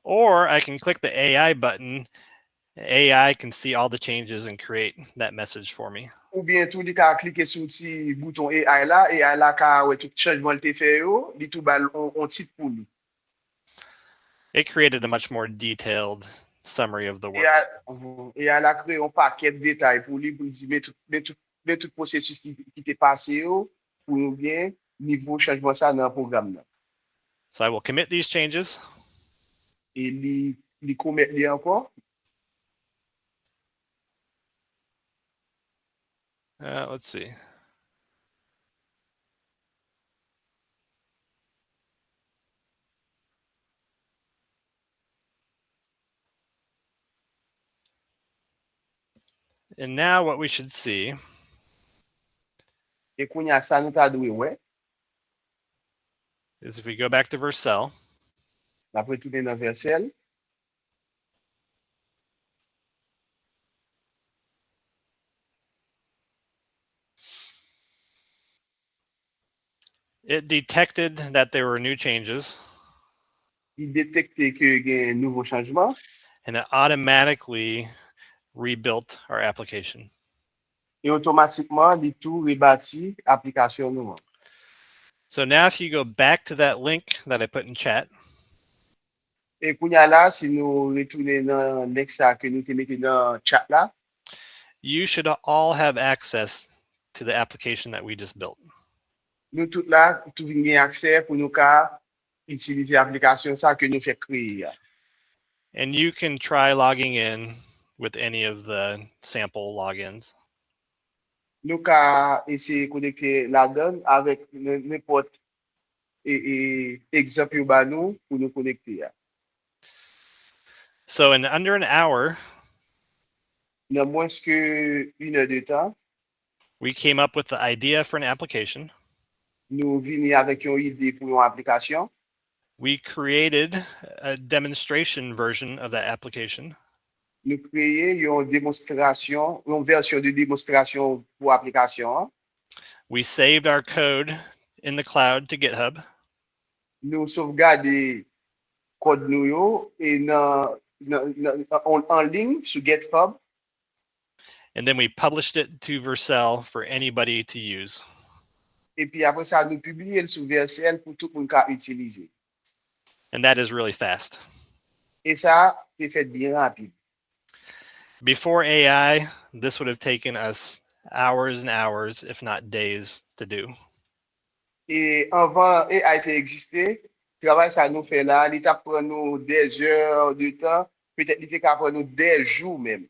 Or I can click the A I button. A I can see all the changes and create that message for me. Oubyen tou li ka klike sou ti bouton A I la, A I la ka wè tout chanjman l te fè yo, li tou ba l on, on tit pou li. It created a much more detailed summary of the work. A I, mhm, A I la kreye yon pakèt detay pou li, pou l di men tout, men tout, men tout pwosesis ki, ki te pase yo, pou nou gen nivo chanjman sa nan pwogram nan. So I will commit these changes. E li, li komèt li ankò. Uh, let's see. And now what we should see E kounye a sa nou ta dwe wè, is if we go back to Vercel, n ap retounen nan Vercel. It detected that there were new changes. Li detekte ke gen nouvo chanjman. And it automatically rebuilt our application. E otomatikman, li tou rebati aplikasyon nou an. So now if you go back to that link that I put in chat, E kounye a la, si nou retounen nan link sa ke nou te mete nan chat la, you should all have access to the application that we just built. Nou tout la tou vin gen aksè pou nou ka itilize aplikasyon sa ke nou fèk kreye a. And you can try logging in with any of the sample logins. Nou ka eseye konekte ladan avèk nenpòt e, e, egzanp yo ba nou pou nou konekte a. So in under an hour, Nan mwens ke inè de tan, we came up with the idea for an application. Nou vini avèk yon ide pou yon aplikasyon. We created a demonstration version of that application. Nou kreye yon demonstrasyon, yon vèsyon de demonstrasyon pou aplikasyon an. We saved our code in the cloud to GitHub. Nou sovgade kòd nou yo e nan, nan, nan, an, an liy sou GitHub. And then we published it to Vercel for anybody to use. Epi apre sa, nou pibliye l sou Vercel pou tout moun ka itilize. And that is really fast. E sa te fèt byen rapid. Before A I, this would have taken us hours and hours, if not days, to do. E anvan A I te egziste, travay sa nou fè la, li t ap pran nou dèzè de tan, petèt li te ka pran nou dèjou menm.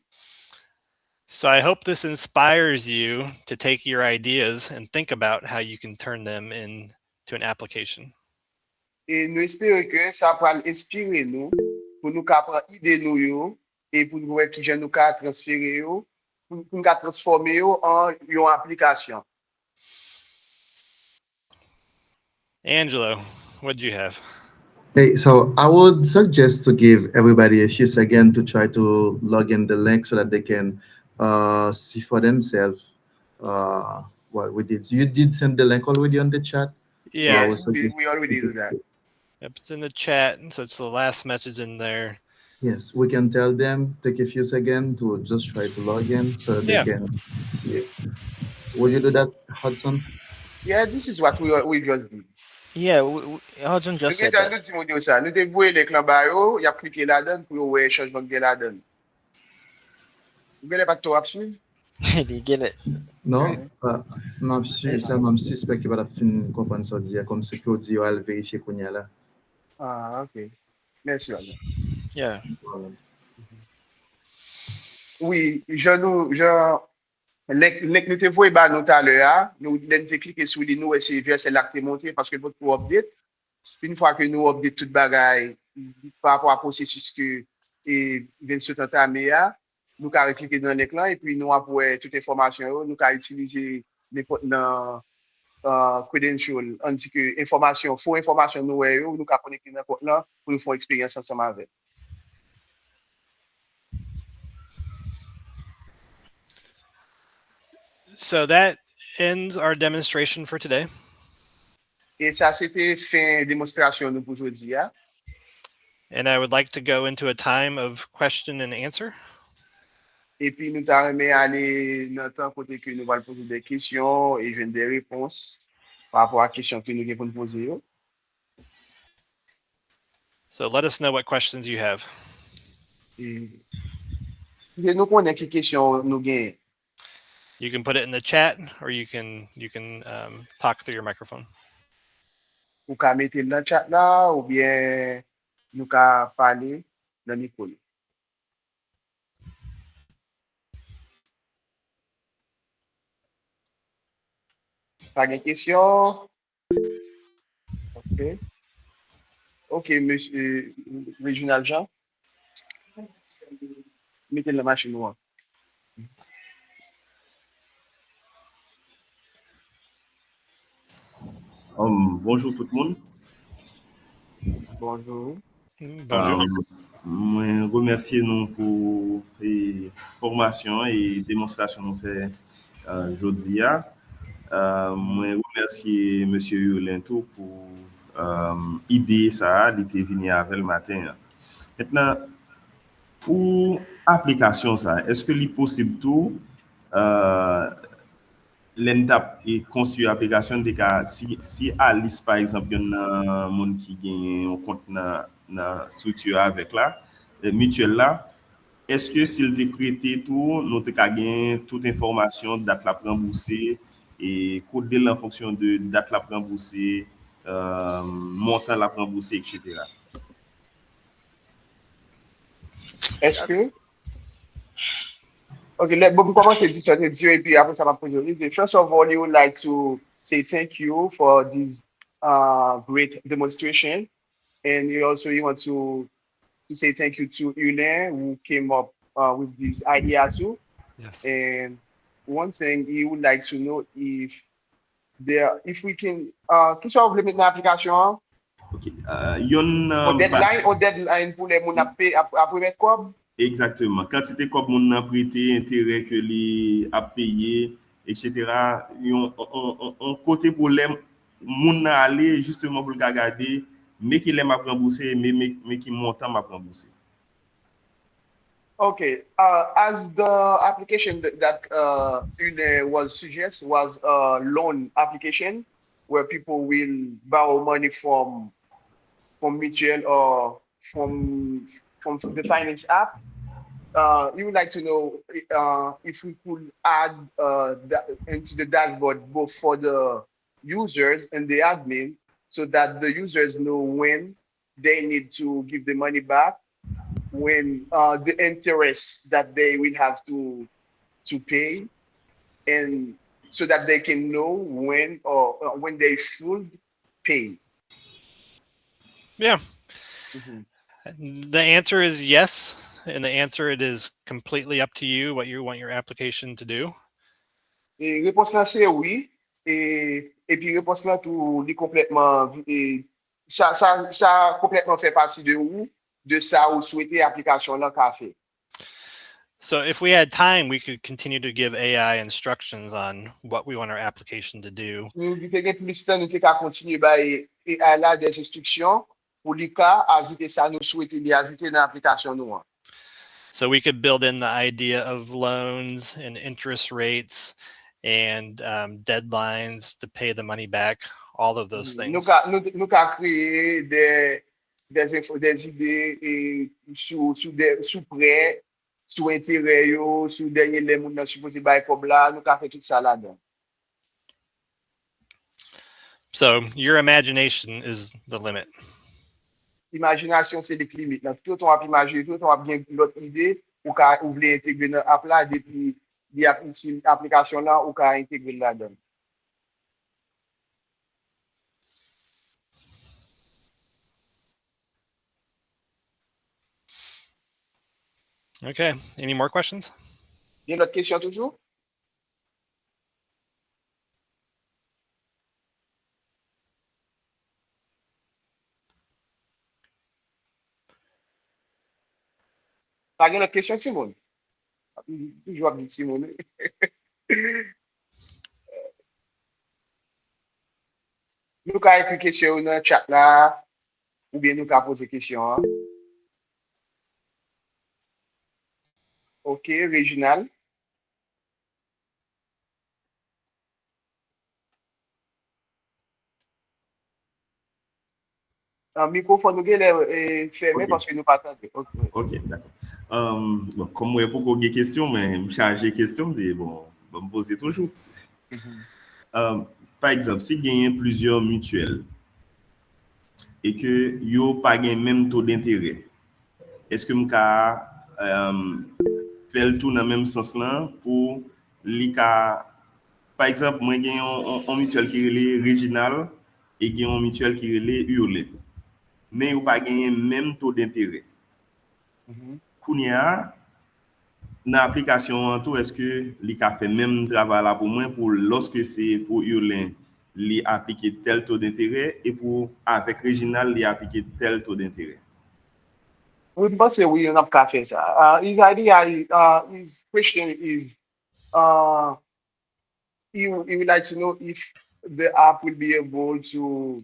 So I hope this inspires you to take your ideas and think about how you can turn them into an application. E nou espere ke sa pral enspire nou pou nou ka pran ide nou yo e pou nou wè kijan nou ka transfere yo, pou, pou nou ka transfòme yo an yon aplikasyon. Angelo, what do you have? Hey, so I would suggest to give everybody a few seconds to try to log in the link so that they can uh, see for themselves uh, what we did. You did send the link already on the chat. Yeah, Yes, we, we already do that. Yep, it's in the chat, so it's the last message in there. Yes, we can tell them, take a few seconds to just try to log in so they Yeah. can see it. Will you do that, Hudson? Yeah, this is what we, we just did. Yeah, we, we, Hudson Nou just said gentan nou that. Di moun yo sa. Nou te voye link lan ba yo, y ap klike ladan l pou yo wè chanjman k gen ladan l. Ou genlè pa t twò ap swiv? Li genlè. Non? Uh, non, m si- sèlman m sispèk yo pa t ap fin konprann sa w di a, kòm se ke w di yo al verifye kounye a la. Ah, ok. Mèsi, Ane. Yeah. Wi, jan nou, jan link, link nou te voye ba nou talè a, nou, lè nou te klike sou li, nou wè se Vercel la k te monte paske l potko update. Yon fwa ke nou update tout bagay pa rapò a pwosesis ke e, Vincent antame a, nou ka reklike nan link lan epi nou ap wè tout enfòmasyon yo, nou ka itilize nenpòt nan uh, credential, ann di ke enfòmasyon, fo enfòmasyon nou wè yo, nou ka konekte nan kont lan pou nou fè yon eksperyans ansanm avè l. So that ends our demonstration for today. E sa se te fen demonstrasyon nou pou jodi a. And I would like to go into a time of question and answer. Epi nou ta renmen ale nan tan kote ke nou pral poze de kesyon e jwenn de repons pa rapò a kesyon ke nou gen pou n poze yo. So let us know what questions you have. E, e nou konnen ki kesyon nou gen. You can put it in the chat, or you can you can um, talk through your microphone. Ou ka mete l nan chat la oubyen nou ka pale nan mikwo nou. Pa gen kesyon? Ok. Ok, mesye Reginald Jean. Mete l nan machin ou an. Um, bonjou tout moun. Bonjou. Bonjou. Um, mwen remèsye nou pou e, fòmasyon e demonstrasyon nou fè uh, jodi a. Uh, mwen remèsye mesye Yurlen tou pou um, ide sa a, li te vini avè l maten an. Mentnan, pou aplikasyon sa, èske li posib tou uh, lè n t ap e, konstwi aplikasyon, n te ka, si, si Alice, pa egzanp, yonn nan moun ki gen yon kont nan, nan estrikti avèk la, e, mityèl la, èske si l te prete tou, nou te ka gen tout enfòmasyon, dat l ap ranbouse, e kode l an fonksyon de dat l ap ranbouse, e, montan l ap ranbouse, etsetera. Èske Ok, let, bon, pou kòmanse, di sa te di yo, epi apre sa, m ap poze yo. First of all, he would like to say thank you for this uh, great demonstration. And he also he want to, to say thank you to Yurlen, who came up uh, with this idea too. Yes. And one thing he would like to know if there, if we can, uh, ki sa w vle met nan aplikasyon an? Ok. Uh, yon Yon deadline, yon deadline pou lè moun ap, ap, ap remèt kòb? Egzakteman. Kantite kòb moun nan prete, enterè ke li ap peye, etsetera. Yon, yon, yon, yon kote pou lè moun nan ale, jisteman pou l ka gade men ki lè m ap ranbouse, men, men, men ki montan m ap ranbouse. Okay, uh, as the application that, that uh, Une was suggest was a loan application where people will borrow money from from mutual or from from the finance app. Uh, you would like to know uh, if we could add uh, that into the dashboard both for the users and the admin so that the users know when they need to give the money back, when uh, the interest that they will have to to pay, and so that they can know when or uh, when they should pay. Yeah. Mm-hmm. The answer is yes, and the answer it is completely up to you what you want your application to do. E repons la se wi, e epi repons la tou li konplètman e, sa sa sa konplètman fè pati de ou, de sa ou swete aplikasyon lan ka fè. So if we had time, we could continue to give A I instructions on what we want our application to do. Si nou te gen plis tan, nou te ka kontinye bay A I la des instriksyon pou li ka ajoute sa nou swete li ajoute nan aplikasyon nou an. So we could build in the idea of loans and interest rates and um, deadlines to pay the money back, all of those things. Nou ka, nou, nou ka kreye de, des, info, des ide e, sou, sou, de, sou prè, sou enterè yo, sou dènye lè moun nan sipoze bay kòb la, nou ka fè tout sa ladan. So your imagination is the limit. Imajinasyon se limit lan. Tout w ap imajine, tout w ap gen lòt ide ou ka ou vle entegre nan app la depi li ap itil aplikasyon lan ou ka entegre l ladan. Okay. Any more questions? Gen lòt kesyon toujou? Pa gen lòt kesyon, Simon? Toujou ap di Simon. Nou ka ekri kesyon yo nan chat la, oubyen nou ka poze kesyon an. Ok, Reginald. Mikwofòn nou genlè fèmen paske nou pa tande. Ok, dakò. Bon, kòm mwen poko gen kesyon, men m chaje kesyon, m di, bon, ban m poze toujou. Pa egzanp, si genyen plizyè mityèl e ke yo pa gen menm to denterè, èske m ka fè l tou nan menm sans lan pou li ka, pa egzanp, mwen gen yon mityèl ki rele Reginald e gen yon mityèl ki rele Hurley, men yo pa genyen menm to denterè. Kounye a, nan aplikasyon an tou, èske li ka fè menm travay la pou mwen pou lòske se pou Hurley li aplike tèl to denterè e pou avèk Reginald li aplike tèl to denterè? Wi, m panse wi, n ap ka fè sa. Uh, his idea, uh, his question is, uh, he, he would like to know if the app will be able to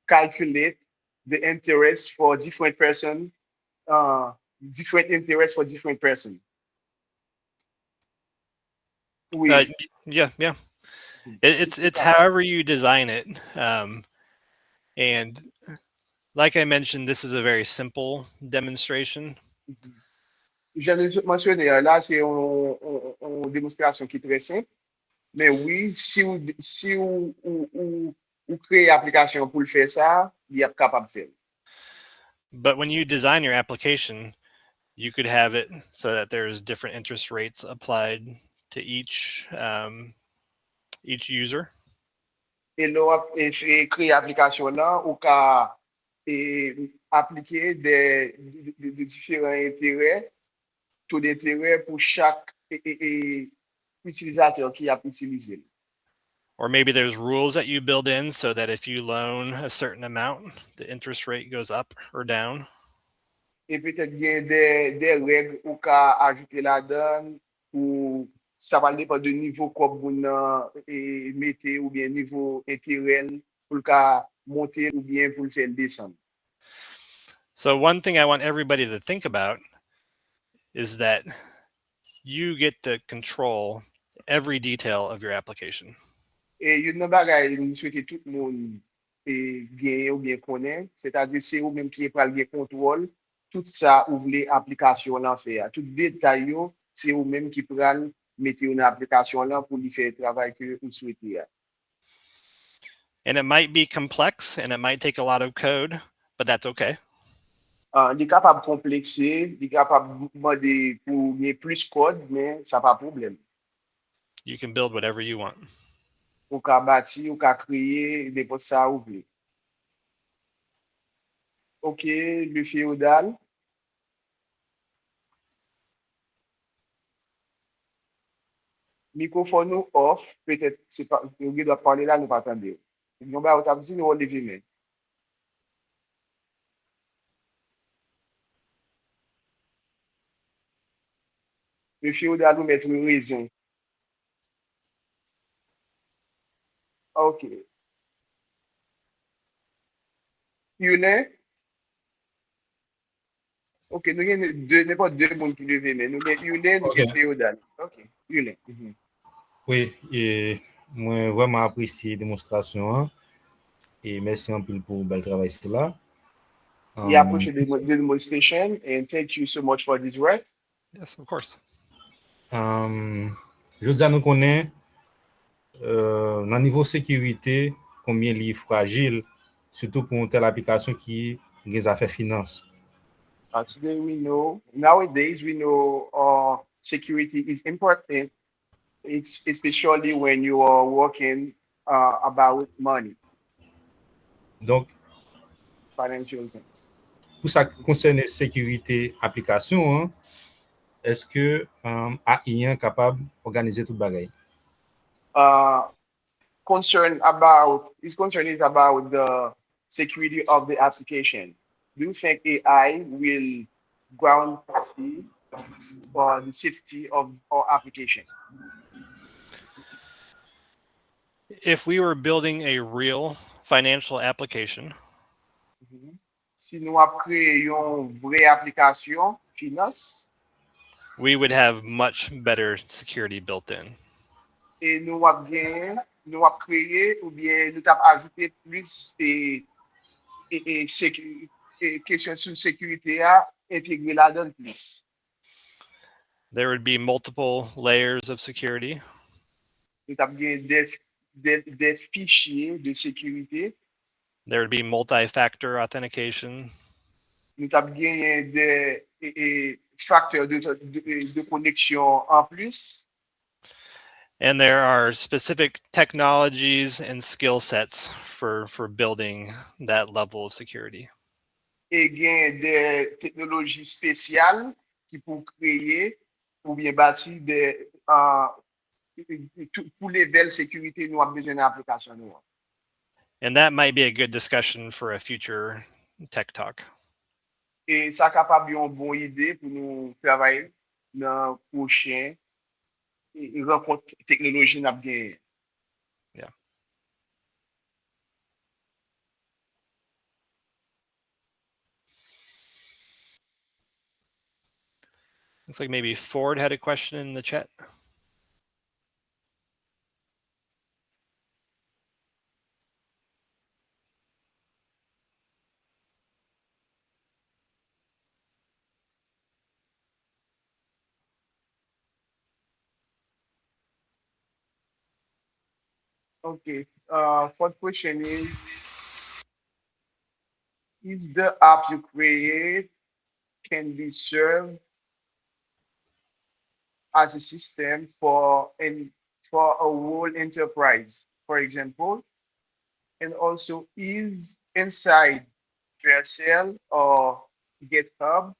calculate the interest for different person, uh, different interest for different person. Oui. Uh, yeah, yeah. It, it's it's however you design it, um, and like I mentioned, this is a very simple demonstration. Jan nou sot mansyone a, la se yon, yon, yon demonstrasyon ki trè senp. Men wi, si w, si w, ou, ou, ou kreye aplikasyon pou l fè sa, li ap kapab fè l. But when you design your application, you could have it so that there's different interest rates applied to each um, each user. E lè w ap kreye aplikasyon lan, ou ka e, aplike de, de, de diferan enterè, to denterè pou chak e, e, e, itilizatè ki ap itilize l. Or maybe there's rules that you build in so that if you loan a certain amount, the interest rate goes up or down. E petèt gen de, de règ ou ka ajoute ladan pou sa pral depann de nivo kòb moun nan e, mete oubyen nivo enterè l pou l ka monte oubyen pou l fè l desann. So one thing I want everybody to think about is that you get to control every detail of your application. E youn nan bagay m swete tout moun e, genyen oubyen konnen, sètadi se ou menm ki pral gen kontwòl tout sa ou vle aplikasyon w lan fè a. Tout detay yo, se ou menm ki pral mete yo nan aplikasyon w lan pou li fè travay ke ou swete a. And it might be complex and it might take a lot of code, but that's okay. Uh, li kapab konplekse, li kapab mande pou gen plis kòd, men sa pa pwoblèm. You can build whatever you want. Ou ka bati, ou ka kreye nenpòt sa ou vle. Ok, Le Féodal. Mikwofòn ou off, petèt se pa, ou gen dwa pale la, nou pa tande w. Yon bagay ou t ap di, nou leve men. Le Féodal ou mèt ou rezon. Ok. Yulen? Ok, nou gen de, nenpòt de moun ki leve men. Nou gen Yulen, nou gen Féodal. Ok, Yulen. Mhm. Wi, e mwen vrèman apresye demonstrasyon an. E mèsi anpil pou bèl travay sila. We appreciate the demonstration and thank you so much for this work. Yes, of course. Um, jodi a nou konnen uh, nan nivo sekirite, konbyen li frajil, sitou pou yon tèl aplikasyon ki gen zafè finans. Uh, today we know, nowadays we know uh, security is important, it's especially when you are working uh, about money. Donk, financial things. Pou sa ki konsène sekirite aplikasyon an, èske um, A I an kapab òganize tout bagay? Uh, concern about, his concern is about the security of the application. Do you think A I will guarantee uh, the safety of our application? If we were building a real financial application, Si nou ap kreye yon vrè aplikasyon finans, we would have much better security built in. E nou ap gen, nou ap kreye oubyen nou t ap ajoute plis e, e, e, seki, e kesyon sou sekirite a entegre ladan l plis. There would be multiple layers of security. Nou t ap gen de, de, de fichye de sekirite. There would be multi-factor authentication. Nou t ap genyen de e, e, facteurs de, de, de connexion en plus. And there are specific technologies and skill sets for, for building that level of security. E gen de teknoloji espesyal ki pou kreye oubyen bati de uh, pou level sekirite nou ap bezwen nan aplikasyon nou an. And that might be a good discussion for a future tech talk. E sa kapab yon bon ide pou nou travay nan pwochen rankont teknoloji n ap genyen. Yeah. Looks like maybe Ford had a question in the chat. Okay. Uh, fourth question is, is the app you create can be served as a system for an for a whole enterprise, for example, and also is inside Vercel or GitHub.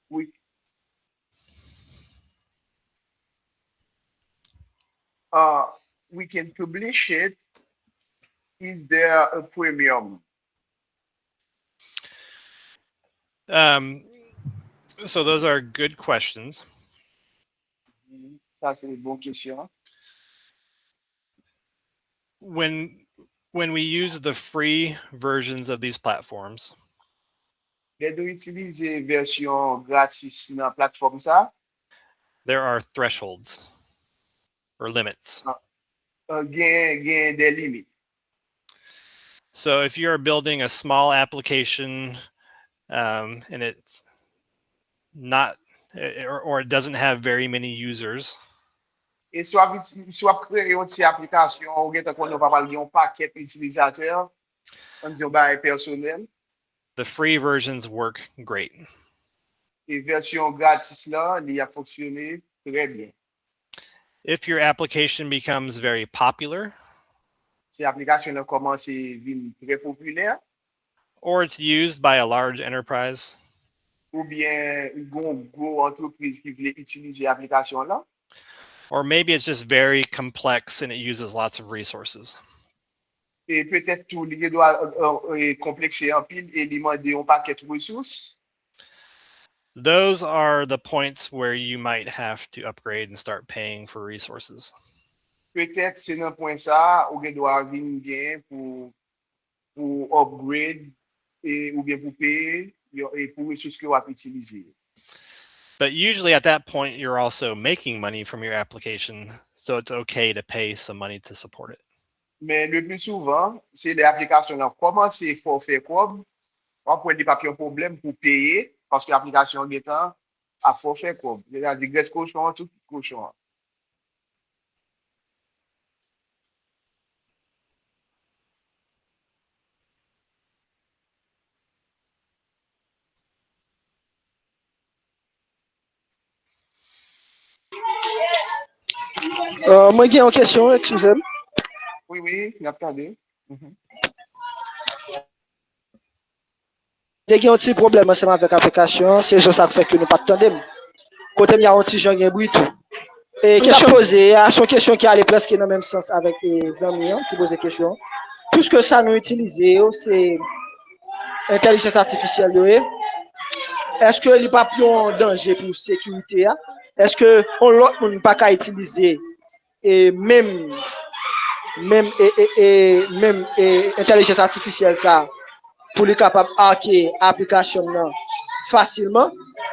We uh, we can publish it. Is there a premium? Um, so those are good questions. Sa se yon bon kesyon. When when we use the free versions of these platforms, Lè nou itilize vèsyon gratis nan platfòm sa, there are thresholds or limits. Uh, gen gen de limit. So if you are building a small application um, and it's not or, or it doesn't have very many users, E si w ap iti- si w ap kreye yon ti aplikasyon, ou gentan konnen w pa pral gen yon pakèt itilizatè, ann di yon bagay pèsonèl, the free versions work great. E vèsyon gratis la, li ap fonksyone trè byen. If your application becomes very popular, Si aplikasyon nan kòmanse vin trè popilè, or it's used by a large enterprise, oubyen yon gwo antrepriz ki vle itilize aplikasyon lan, or maybe it's just very complex and it uses lots of resources. E petèt tou li gen dwa konplekse anpil e li mande yon pakèt resous. Those are the points where you might have to upgrade and start paying for resources. Petèt se nan pwen sa a ou gen dwa vin gen pou pou upgrade e oubyen pou peye e pou resous ke w ap itilize. But usually at that point, you're also making money from your application, so it's okay to pay some money to support it. Men le pli souvan, se lè aplikasyon lan kòmanse fè w fè kòb, w ap wè li p ap yon pwoblèm pou peye, paske aplikasyon an gentan ap fè w fè kòb. Sètadi grès kochon an, tout kochon an. Uh, mwen gen yon kesyon, eskize m. Wi, wi, n ap tande. Te gen yon ti pwoblèm ansanm avèk aplikasyon an, se rezon sa k fè ke nou pa t tande m. Kote m ye a yon ti jan gen bri tou. E kesyon poze a, se yon kesyon ki ale prèske nan menm sans avèk e, zanmi an ki poze kesyon. Piske sa nou itilize yo, se entèlijans atifisyèl yo ye, èske li p ap yon danje pou sekirite a? Èske yon lòt moun pa ka itilize e menm menm e, e, e menm e, entèlijans atifisyèl sa pou li kapab hacke aplikasyon nan fasilman?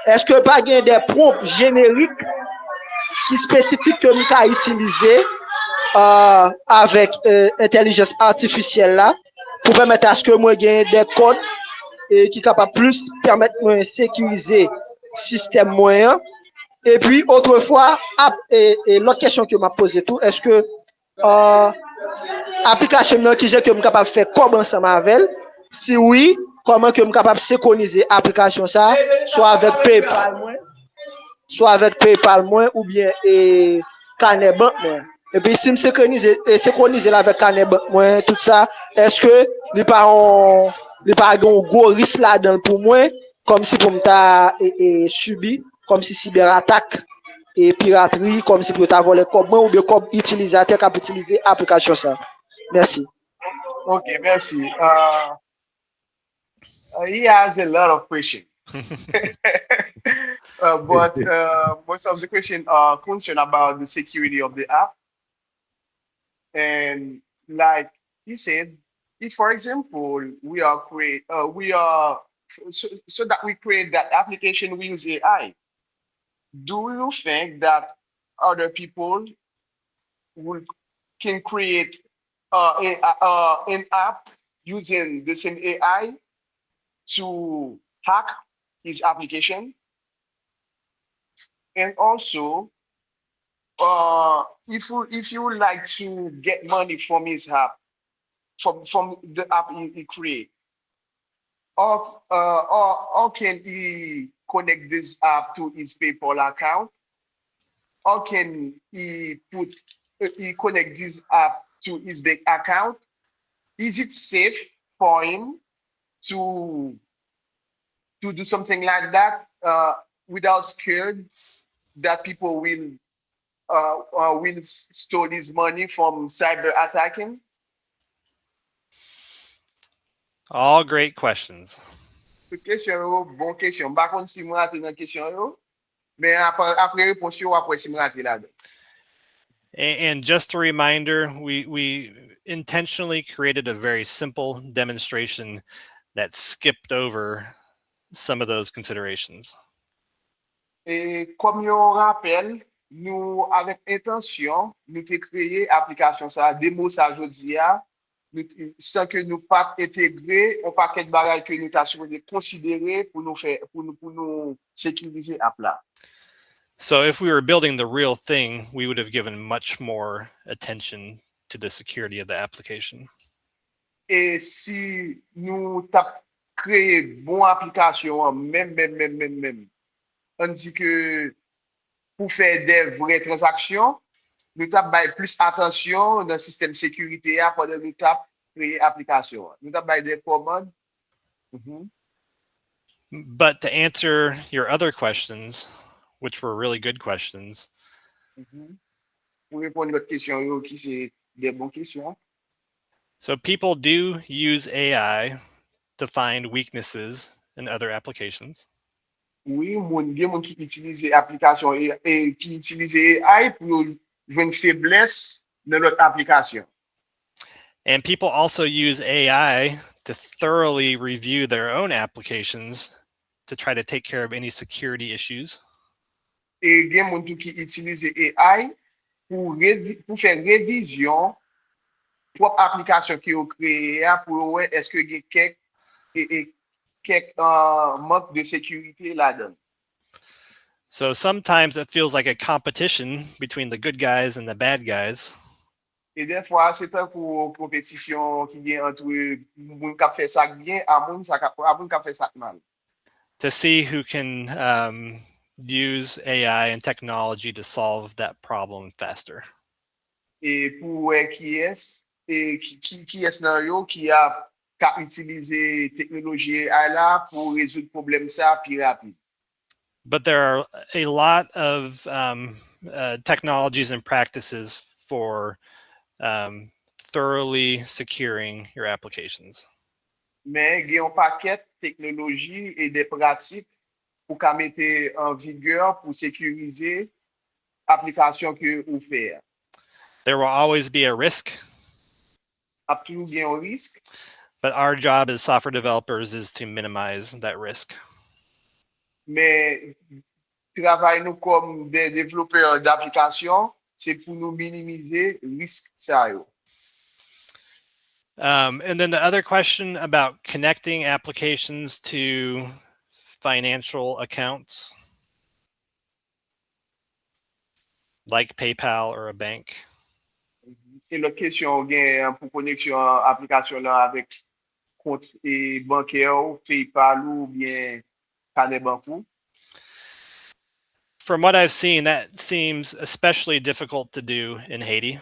Èske pa gen de prompt jenerik ki espesifik ke m ka itilize uh, avèk uh, entèlijans atifisyèl la pou pèmèt aske mwen gen de kòd e ki kapab plis pèmèt mwen sekirize sistèm mwen an? Epi otrefwa, ap, e, e lòt kesyon ke m ap poze tou, èske uh, aplikasyon nan kijan ke m kapab fè kòb ansanm avè l? Si wi, kòman ke m kapab senkwonize aplikasyon sa, swa avèk PayPal mwen, swa avèk PayPal mwen oubyen e kanè bank mwen? Epi si m senkwonize, e senkwonize l avèk kanè bank mwen, tout sa, èske li pa yon li pa gen yon gwo risk ladan l pou mwen, kòmsi pou m ta e, e, sibi kòmsi sibè atak e piratri, kòmsi pou yo ta vòlè kòb mwen oubyen kòb itilizatè k ap itilize aplikasyon sa. Mèsi. Ok, mèsi. Uh, uh, he has a lot of questions. Uh, but uh, most of the questions are concerned about the security of the app. And like he said, if for example we are create, uh, we are so, so that we create that application, we use A I. Do you think that other people will can create uh, a, uh, an app using the same A I to hack his application? And also, uh, if you, if you would like to get money from his app, from from the app he, he create, or uh, or how can he connect this app to his PayPal account? How can he put uh, he connect this app to his bank account? Is it safe for him to to do something like that uh, without scared that people will uh, uh, will stole his money from cyber attacking? All great questions. Tout kesyon yo, bon kesyon. M pa konn si m rate nan kesyon yo, men apre, apre repons yo, w ap wè si m rate ladan. And, and just a reminder, we, we intentionally created a very simple demonstration that skipped over some of those considerations. E kòm yon rapèl, nou avèk entansyon, nou te kreye aplikasyon sa a, demo sa a jodi a, nou, san ke nou pa t entegre yon pakèt bagay ke nou ta sipoze konsidere pou nou fè, pou nou, pou nou sekirize app la. So if we were building the real thing, we would have given much more attention to the security of the application. E si nou t ap kreye bon aplikasyon an, menm, menm, menm, menm, menm, ann di ke pou fè de vrè tranzaksyon, nou t ap bay plis atansyon nan sistèm sekirite a pandan nou t ap kreye aplikasyon an. Nou t ap bay de kòmand. Mhm. But to answer your other questions, which were really good questions, Mhm. Pou reponn lòt kesyon yo ki se de bon kesyon. So people do use A I to find weaknesses in other applications. Wi, moun, gen moun ki itilize aplikasyon e, e ki itilize A I pou yo jwenn feblès nan lòt aplikasyon. And people also use A I to thoroughly review their own applications to try to take care of any security issues. E gen moun tou ki itilize A I pou, revi, pou fè revizyon pwòp aplikasyon ke yo kreye a pou yo wè èske gen kèk, e, e, kèk uh, mank de sekirite ladan. So sometimes it feels like a competition between the good guys and the bad guys. E dèfwa, se tankou yon konpetisyon ki gen ant moun k ap fè sa k byen a moun, sa k ap, a moun k ap fè sa k mal. To see who can um, use A I and technology to solve that problem faster. E pou wè kiyès, e ki, ki, kiyès nan yo ki ap ka itilize teknoloji A I la pou rezoud pwoblèm sa pi rapid. But there are a lot of um, uh, technologies and practices for um, thoroughly securing your applications. Men gen yon pakèt teknoloji e de pratik pou ka mete an vigè pou sekirize aplikasyon ke ou fè a. There will always be a risk. Ap toujou gen yon risk. But our job as software developers is to minimize that risk. Men travay nou kòm de devlopè daplikasyon, se pou nou minimize risk sa yo. Um, and then the other question about connecting applications to financial accounts, like PayPal or a bank. E lòt kesyon ou gen pou koneksyon aplikasyon lan avèk kont e bankè ou, PayPal ou oubyen kanè bank ou. From what I've seen, that seems especially difficult to do in Haiti.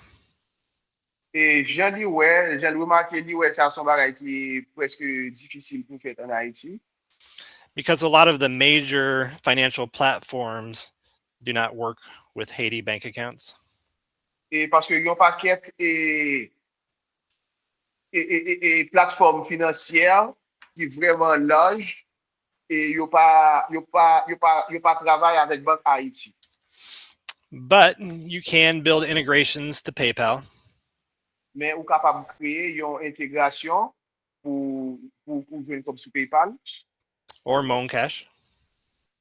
E jan li wè, jan l remake li wè sa se yon bagay ki prèske difisil pou fèt an Ayiti. Because a lot of the major financial platforms do not work with Haiti bank accounts. E paske yon pakèt e, e, e, e, e platfòm finansyè ki vrèman laj e yo pa, yo pa, yo pa, yo pa travay avèk Bank Ayiti. But you can build integrations to PayPal. Men ou kapab kreye yon entegrasyon pou, pou, pou jwenn kòb sou PayPal. Or MonCash.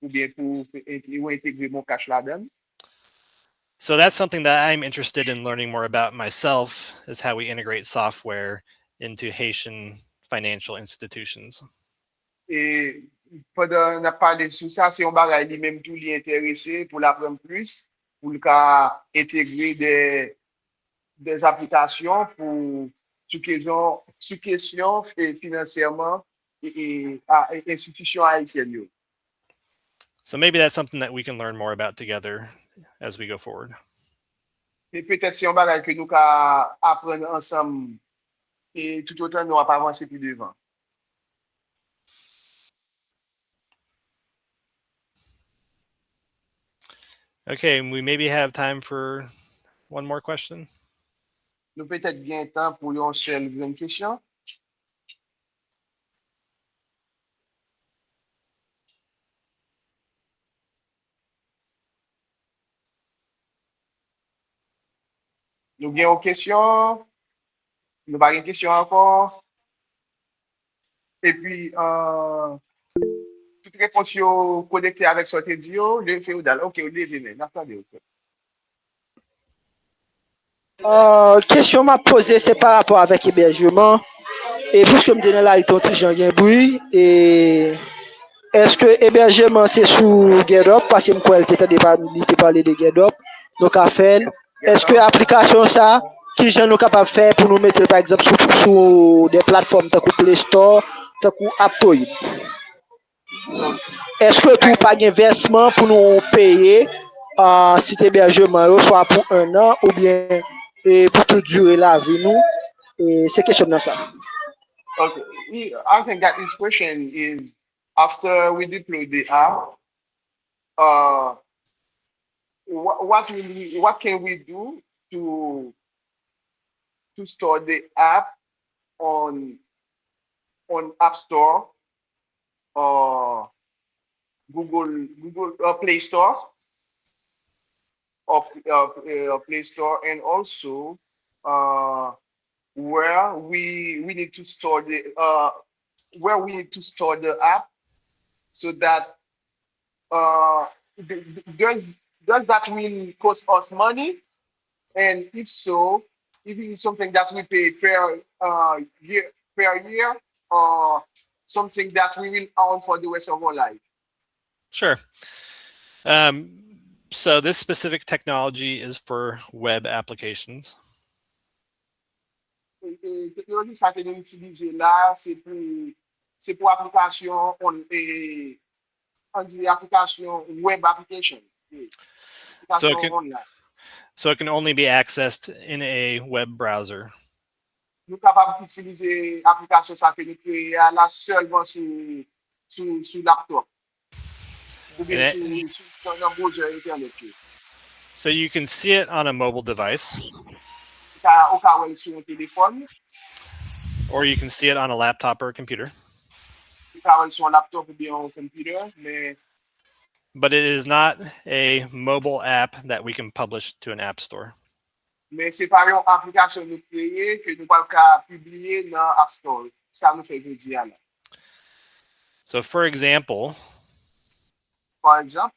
Oubyen pou ou entegre MonCash ladan l. So that's something that I'm interested in learning more about myself, is how we integrate software into Haitian financial institutions. E pandan n ap pale sou sa, se yon bagay li menm tou li enterese pou l aprann plis, pou l ka entegre de, de aplikasyon pou sou kesyon, sou kesyon finansyèman e, e, a, e enstitisyon ayisyèn yo. So maybe that's something that we can learn more about together as we go forward. E petèt se yon bagay ke nou ka aprann ansanm e toutotan nou ap avanse pi devan. Okay, we maybe have time for one more question. Nou petèt gen tan pou yon sèl grenn kesyon. Nou gen yon kesyon? Nou pa gen kesyon ankò? Epi, uh, tout repons yo konekte avèk sa w te di yo, le feodal. Ok, ou leve men, n ap tande w. Uh, kesyon m ap poze se pa rapò avèk ebèjman. E piske m te nan lari, ton ti jan gen bri. E èske ebèjman se sou GetUp? Paske m kwè l te tande li te pale de GetUp. Nou ka fè l. Èske aplikasyon sa, ki jan nou kapab fè pou nou mete l pa egzanp sou, sou de platfòm tankou Play Store, tankou Aptoide? Èske tou pa gen vèsman pou nou peye uh, sit ebèjman yo swa pou ennan oubyen e pou tout dire lavi nou? E se kesyon nan sa. Okay. I think that this question is after we deploy the app, uh, what, what, will we, what can we do to to store the app on on App Store or Google Google uh, Play Store or uh, uh, Play Store, and also uh, where we we need to store the uh, where we need to store the app so that uh, does does that will cost us money? And if so, if it is something that we pay per uh, year per year or something that we will own for the rest of our life? Sure. Um, so this specific technology is for web applications. Teknoloji sa ke nou itilize la, se pou se pou aplikasyon on e ann di aplikasyon web application. So it, can, so it can only be accessed in a web browser. Nou kapab itilize aplikasyon sa ke nou kreye a la sèlman sou sou sou laptop. Oubyen sou sou nan browser internet yo. So you can see it on a mobile device. Ou ka ou ka wè l sou yon telefòn. Or you can see it on a laptop or a computer. Ou ka wè l sou yon laptop oubyen yon computer, men But it is not a mobile app that we can publish to an app store. Men se pa yon aplikasyon nou kreye ke nou pral ka pibliye nan App Store. Sa nou fè jodi a la. So for example, Pa egzanp,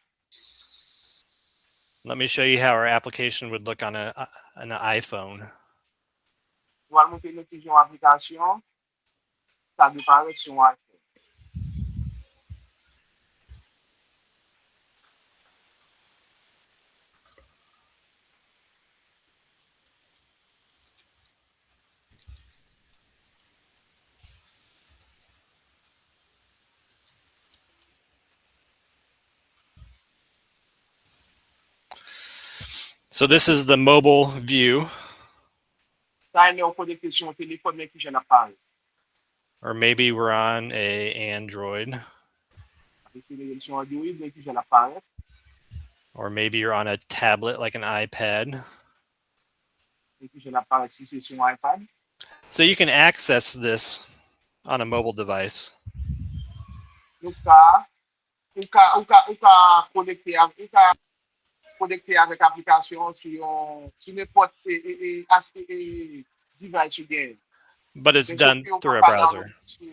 let me show you how our application would look on a on an iPhone. Nou al montre nou kijan yon aplikasyon sa dwe parèt sou yon iPhone. So this is the mobile view. Sa e lè w konekte sou yon telefòn, men kijan l ap parèt. Or maybe we're on a Android. Ap eseye rele l sou Android, men kijan l ap parèt. Or maybe you're on a tablet like an iPad. Men kijan l ap parèt si se sou yon iPad. So you can access this on a mobile device. Nou ka ou ka ou ka ou ka konekte avèk ou ka konekte avèk aplikasyon an sou yon sou nenpòt e, e, e, as- e, e, device ou genyen. But it's done through a browser. Sou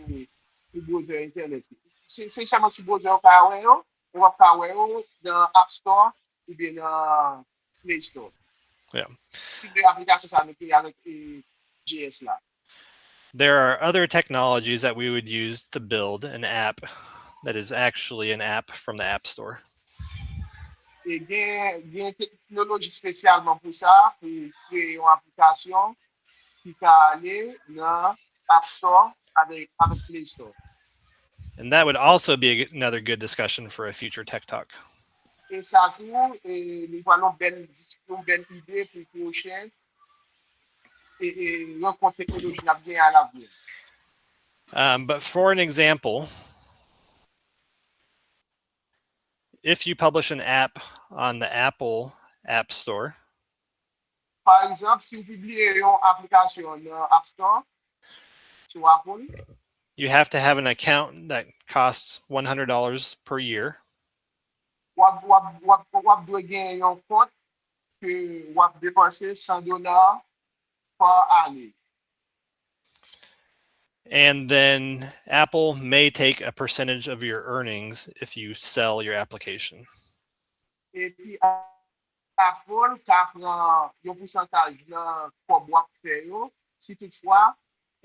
sou browser internet. Se se sèlman sou browser ou ka wè yo, ou p ap ka wè yo nan App Store oubyen nan Play Store. Yeah. Stil de aplikasyon sa nou kreye avèk e, J S la. There are other technologies that we would use to build an app that is actually an app from the App Store. E gen gen teknoloji espesyalman pou sa, pou kreye yon aplikasyon ki ka ale nan App Store avèk avèk Play Store. And that would also be another good discussion for a future tech talk. E sa tou, e li pral yon bèl dis- yon bèl ide pou pwochen e, e rankont teknoloji n ap genyen alavni. Um, but for an example, if you publish an app on the Apple App Store, Pa egzanp, si w pibliye yon aplikasyon nan App Store sou Apple, you have to have an account that costs one hundred dollars per year. W ap, w ap, w ap, w ap dwe gen yon kont ke w ap depanse san dola pa ane. And then Apple may take a percentage of your earnings if you sell your application. Epi Apple ka pran yon pousantaj nan kòb w ap fè yo si toutfwa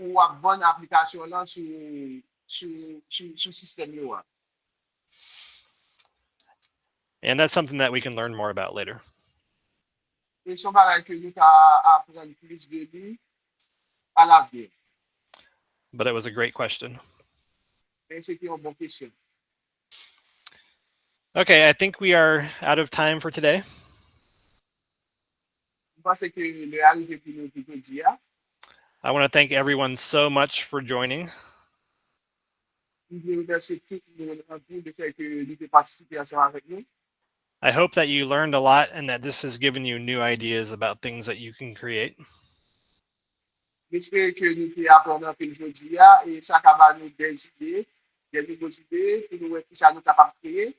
ou ap vann aplikasyon lan sou sou sou sou sistèm yo a. And that's something that we can learn more about later. E se yon bagay ke nou ka aprann plis de li alavni. But it was a great question. Men se te yon bon kesyon. Okay, I think we are out of time for today. M panse ke lè a rive pou nou pou jodi a. I want to thank everyone so much for joining. M vle remèsye tout moun anpil de fè ke li te patisipe ansanm avèk nou. I hope that you learned a lot and that this has given you new ideas about things that you can create. M espere ke nou te aprann anpil jodi a e sa ka ba nou de zide, de nouvo zide pou nou wè kisa nou kapab kreye.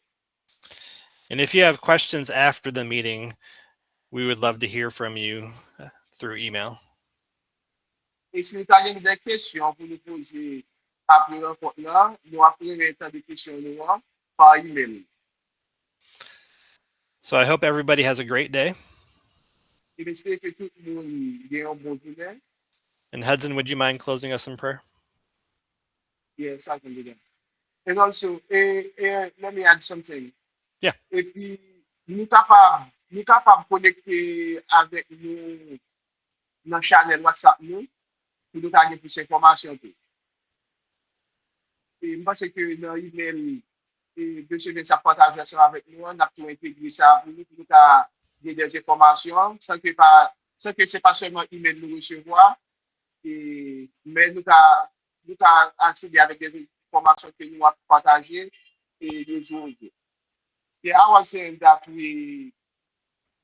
And if you have questions after the meeting, we would love to hear from you uh, through email. E si nou ta gen de kesyon pou nou poze apre rankont lan, nou ap renmen tande kesyon nou an pa email. So I hope everybody has a great day. E m espere ke tout moun gen yon bon jounen. And Hudson, would you mind closing us in prayer? Yes, I can do that. And also, eh, eh, let me add something. Yeah. Epi, nou kapab, nou kapab konekte avèk nou nan chanèl WhatsApp nou pou nou ka gen plis enfòmasyon tou. E m panse ke nan email e Mesye Vincent ap pataje ansanm avèk nou an, n ap tou entegre sa pou nou, pou nou ka gen de enfòmasyon san ke pa san ke se pa sèlman email nou resevwa, e, men nou ka nou ka aksede avèk de enfòmasyon ke nou ap pataje e de jou an jou. Yeah, I was saying that we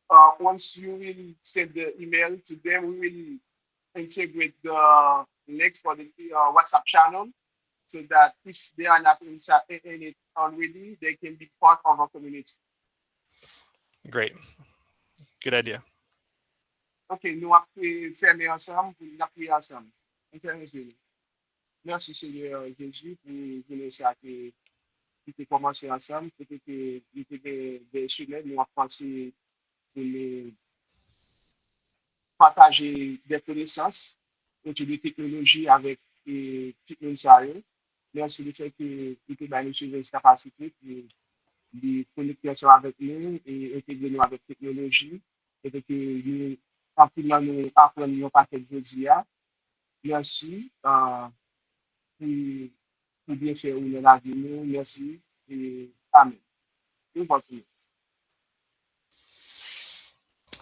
uh, once you will send the email to them, we will integrate the link for the uh, WhatsApp channel so that if they are not inside in it already, they can be part of our community. Great. Good idea. Ok, nou ap fèmen ansanm, nou ap priye ansanm. Ann fèmen zye nou. Mèsi Senyè Jezi pou jounen sa ke nou te kòmanse ansanm, kote ke nou te gen de semèn nou ap panse pou nou pataje de konesans otou de teknoloji avèk e, tout moun sa yo. Mèsi lefèt ke ou te bay nou Senyè kapasite pou li konekte ansanm avèk nou e entegre nou avèk teknoloji. Kote ke nou anpil nan nou aprann yon pakèt jodi a. Mèsi uh, pou, pou byenfè ou nan lavi nou. Mèsi e amèn. Yon fwa tou.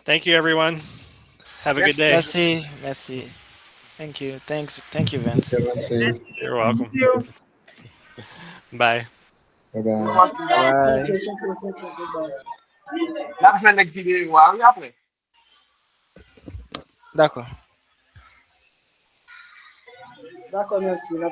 Thank you, everyone. Have a good day. Merci, merci. Thank you. Thanks. Thank you, Vince. You're welcome. Bye. Bye bye. Bye. N ap jwenn nèg videyo a wi apre. Dakò. Dakò, mèsi.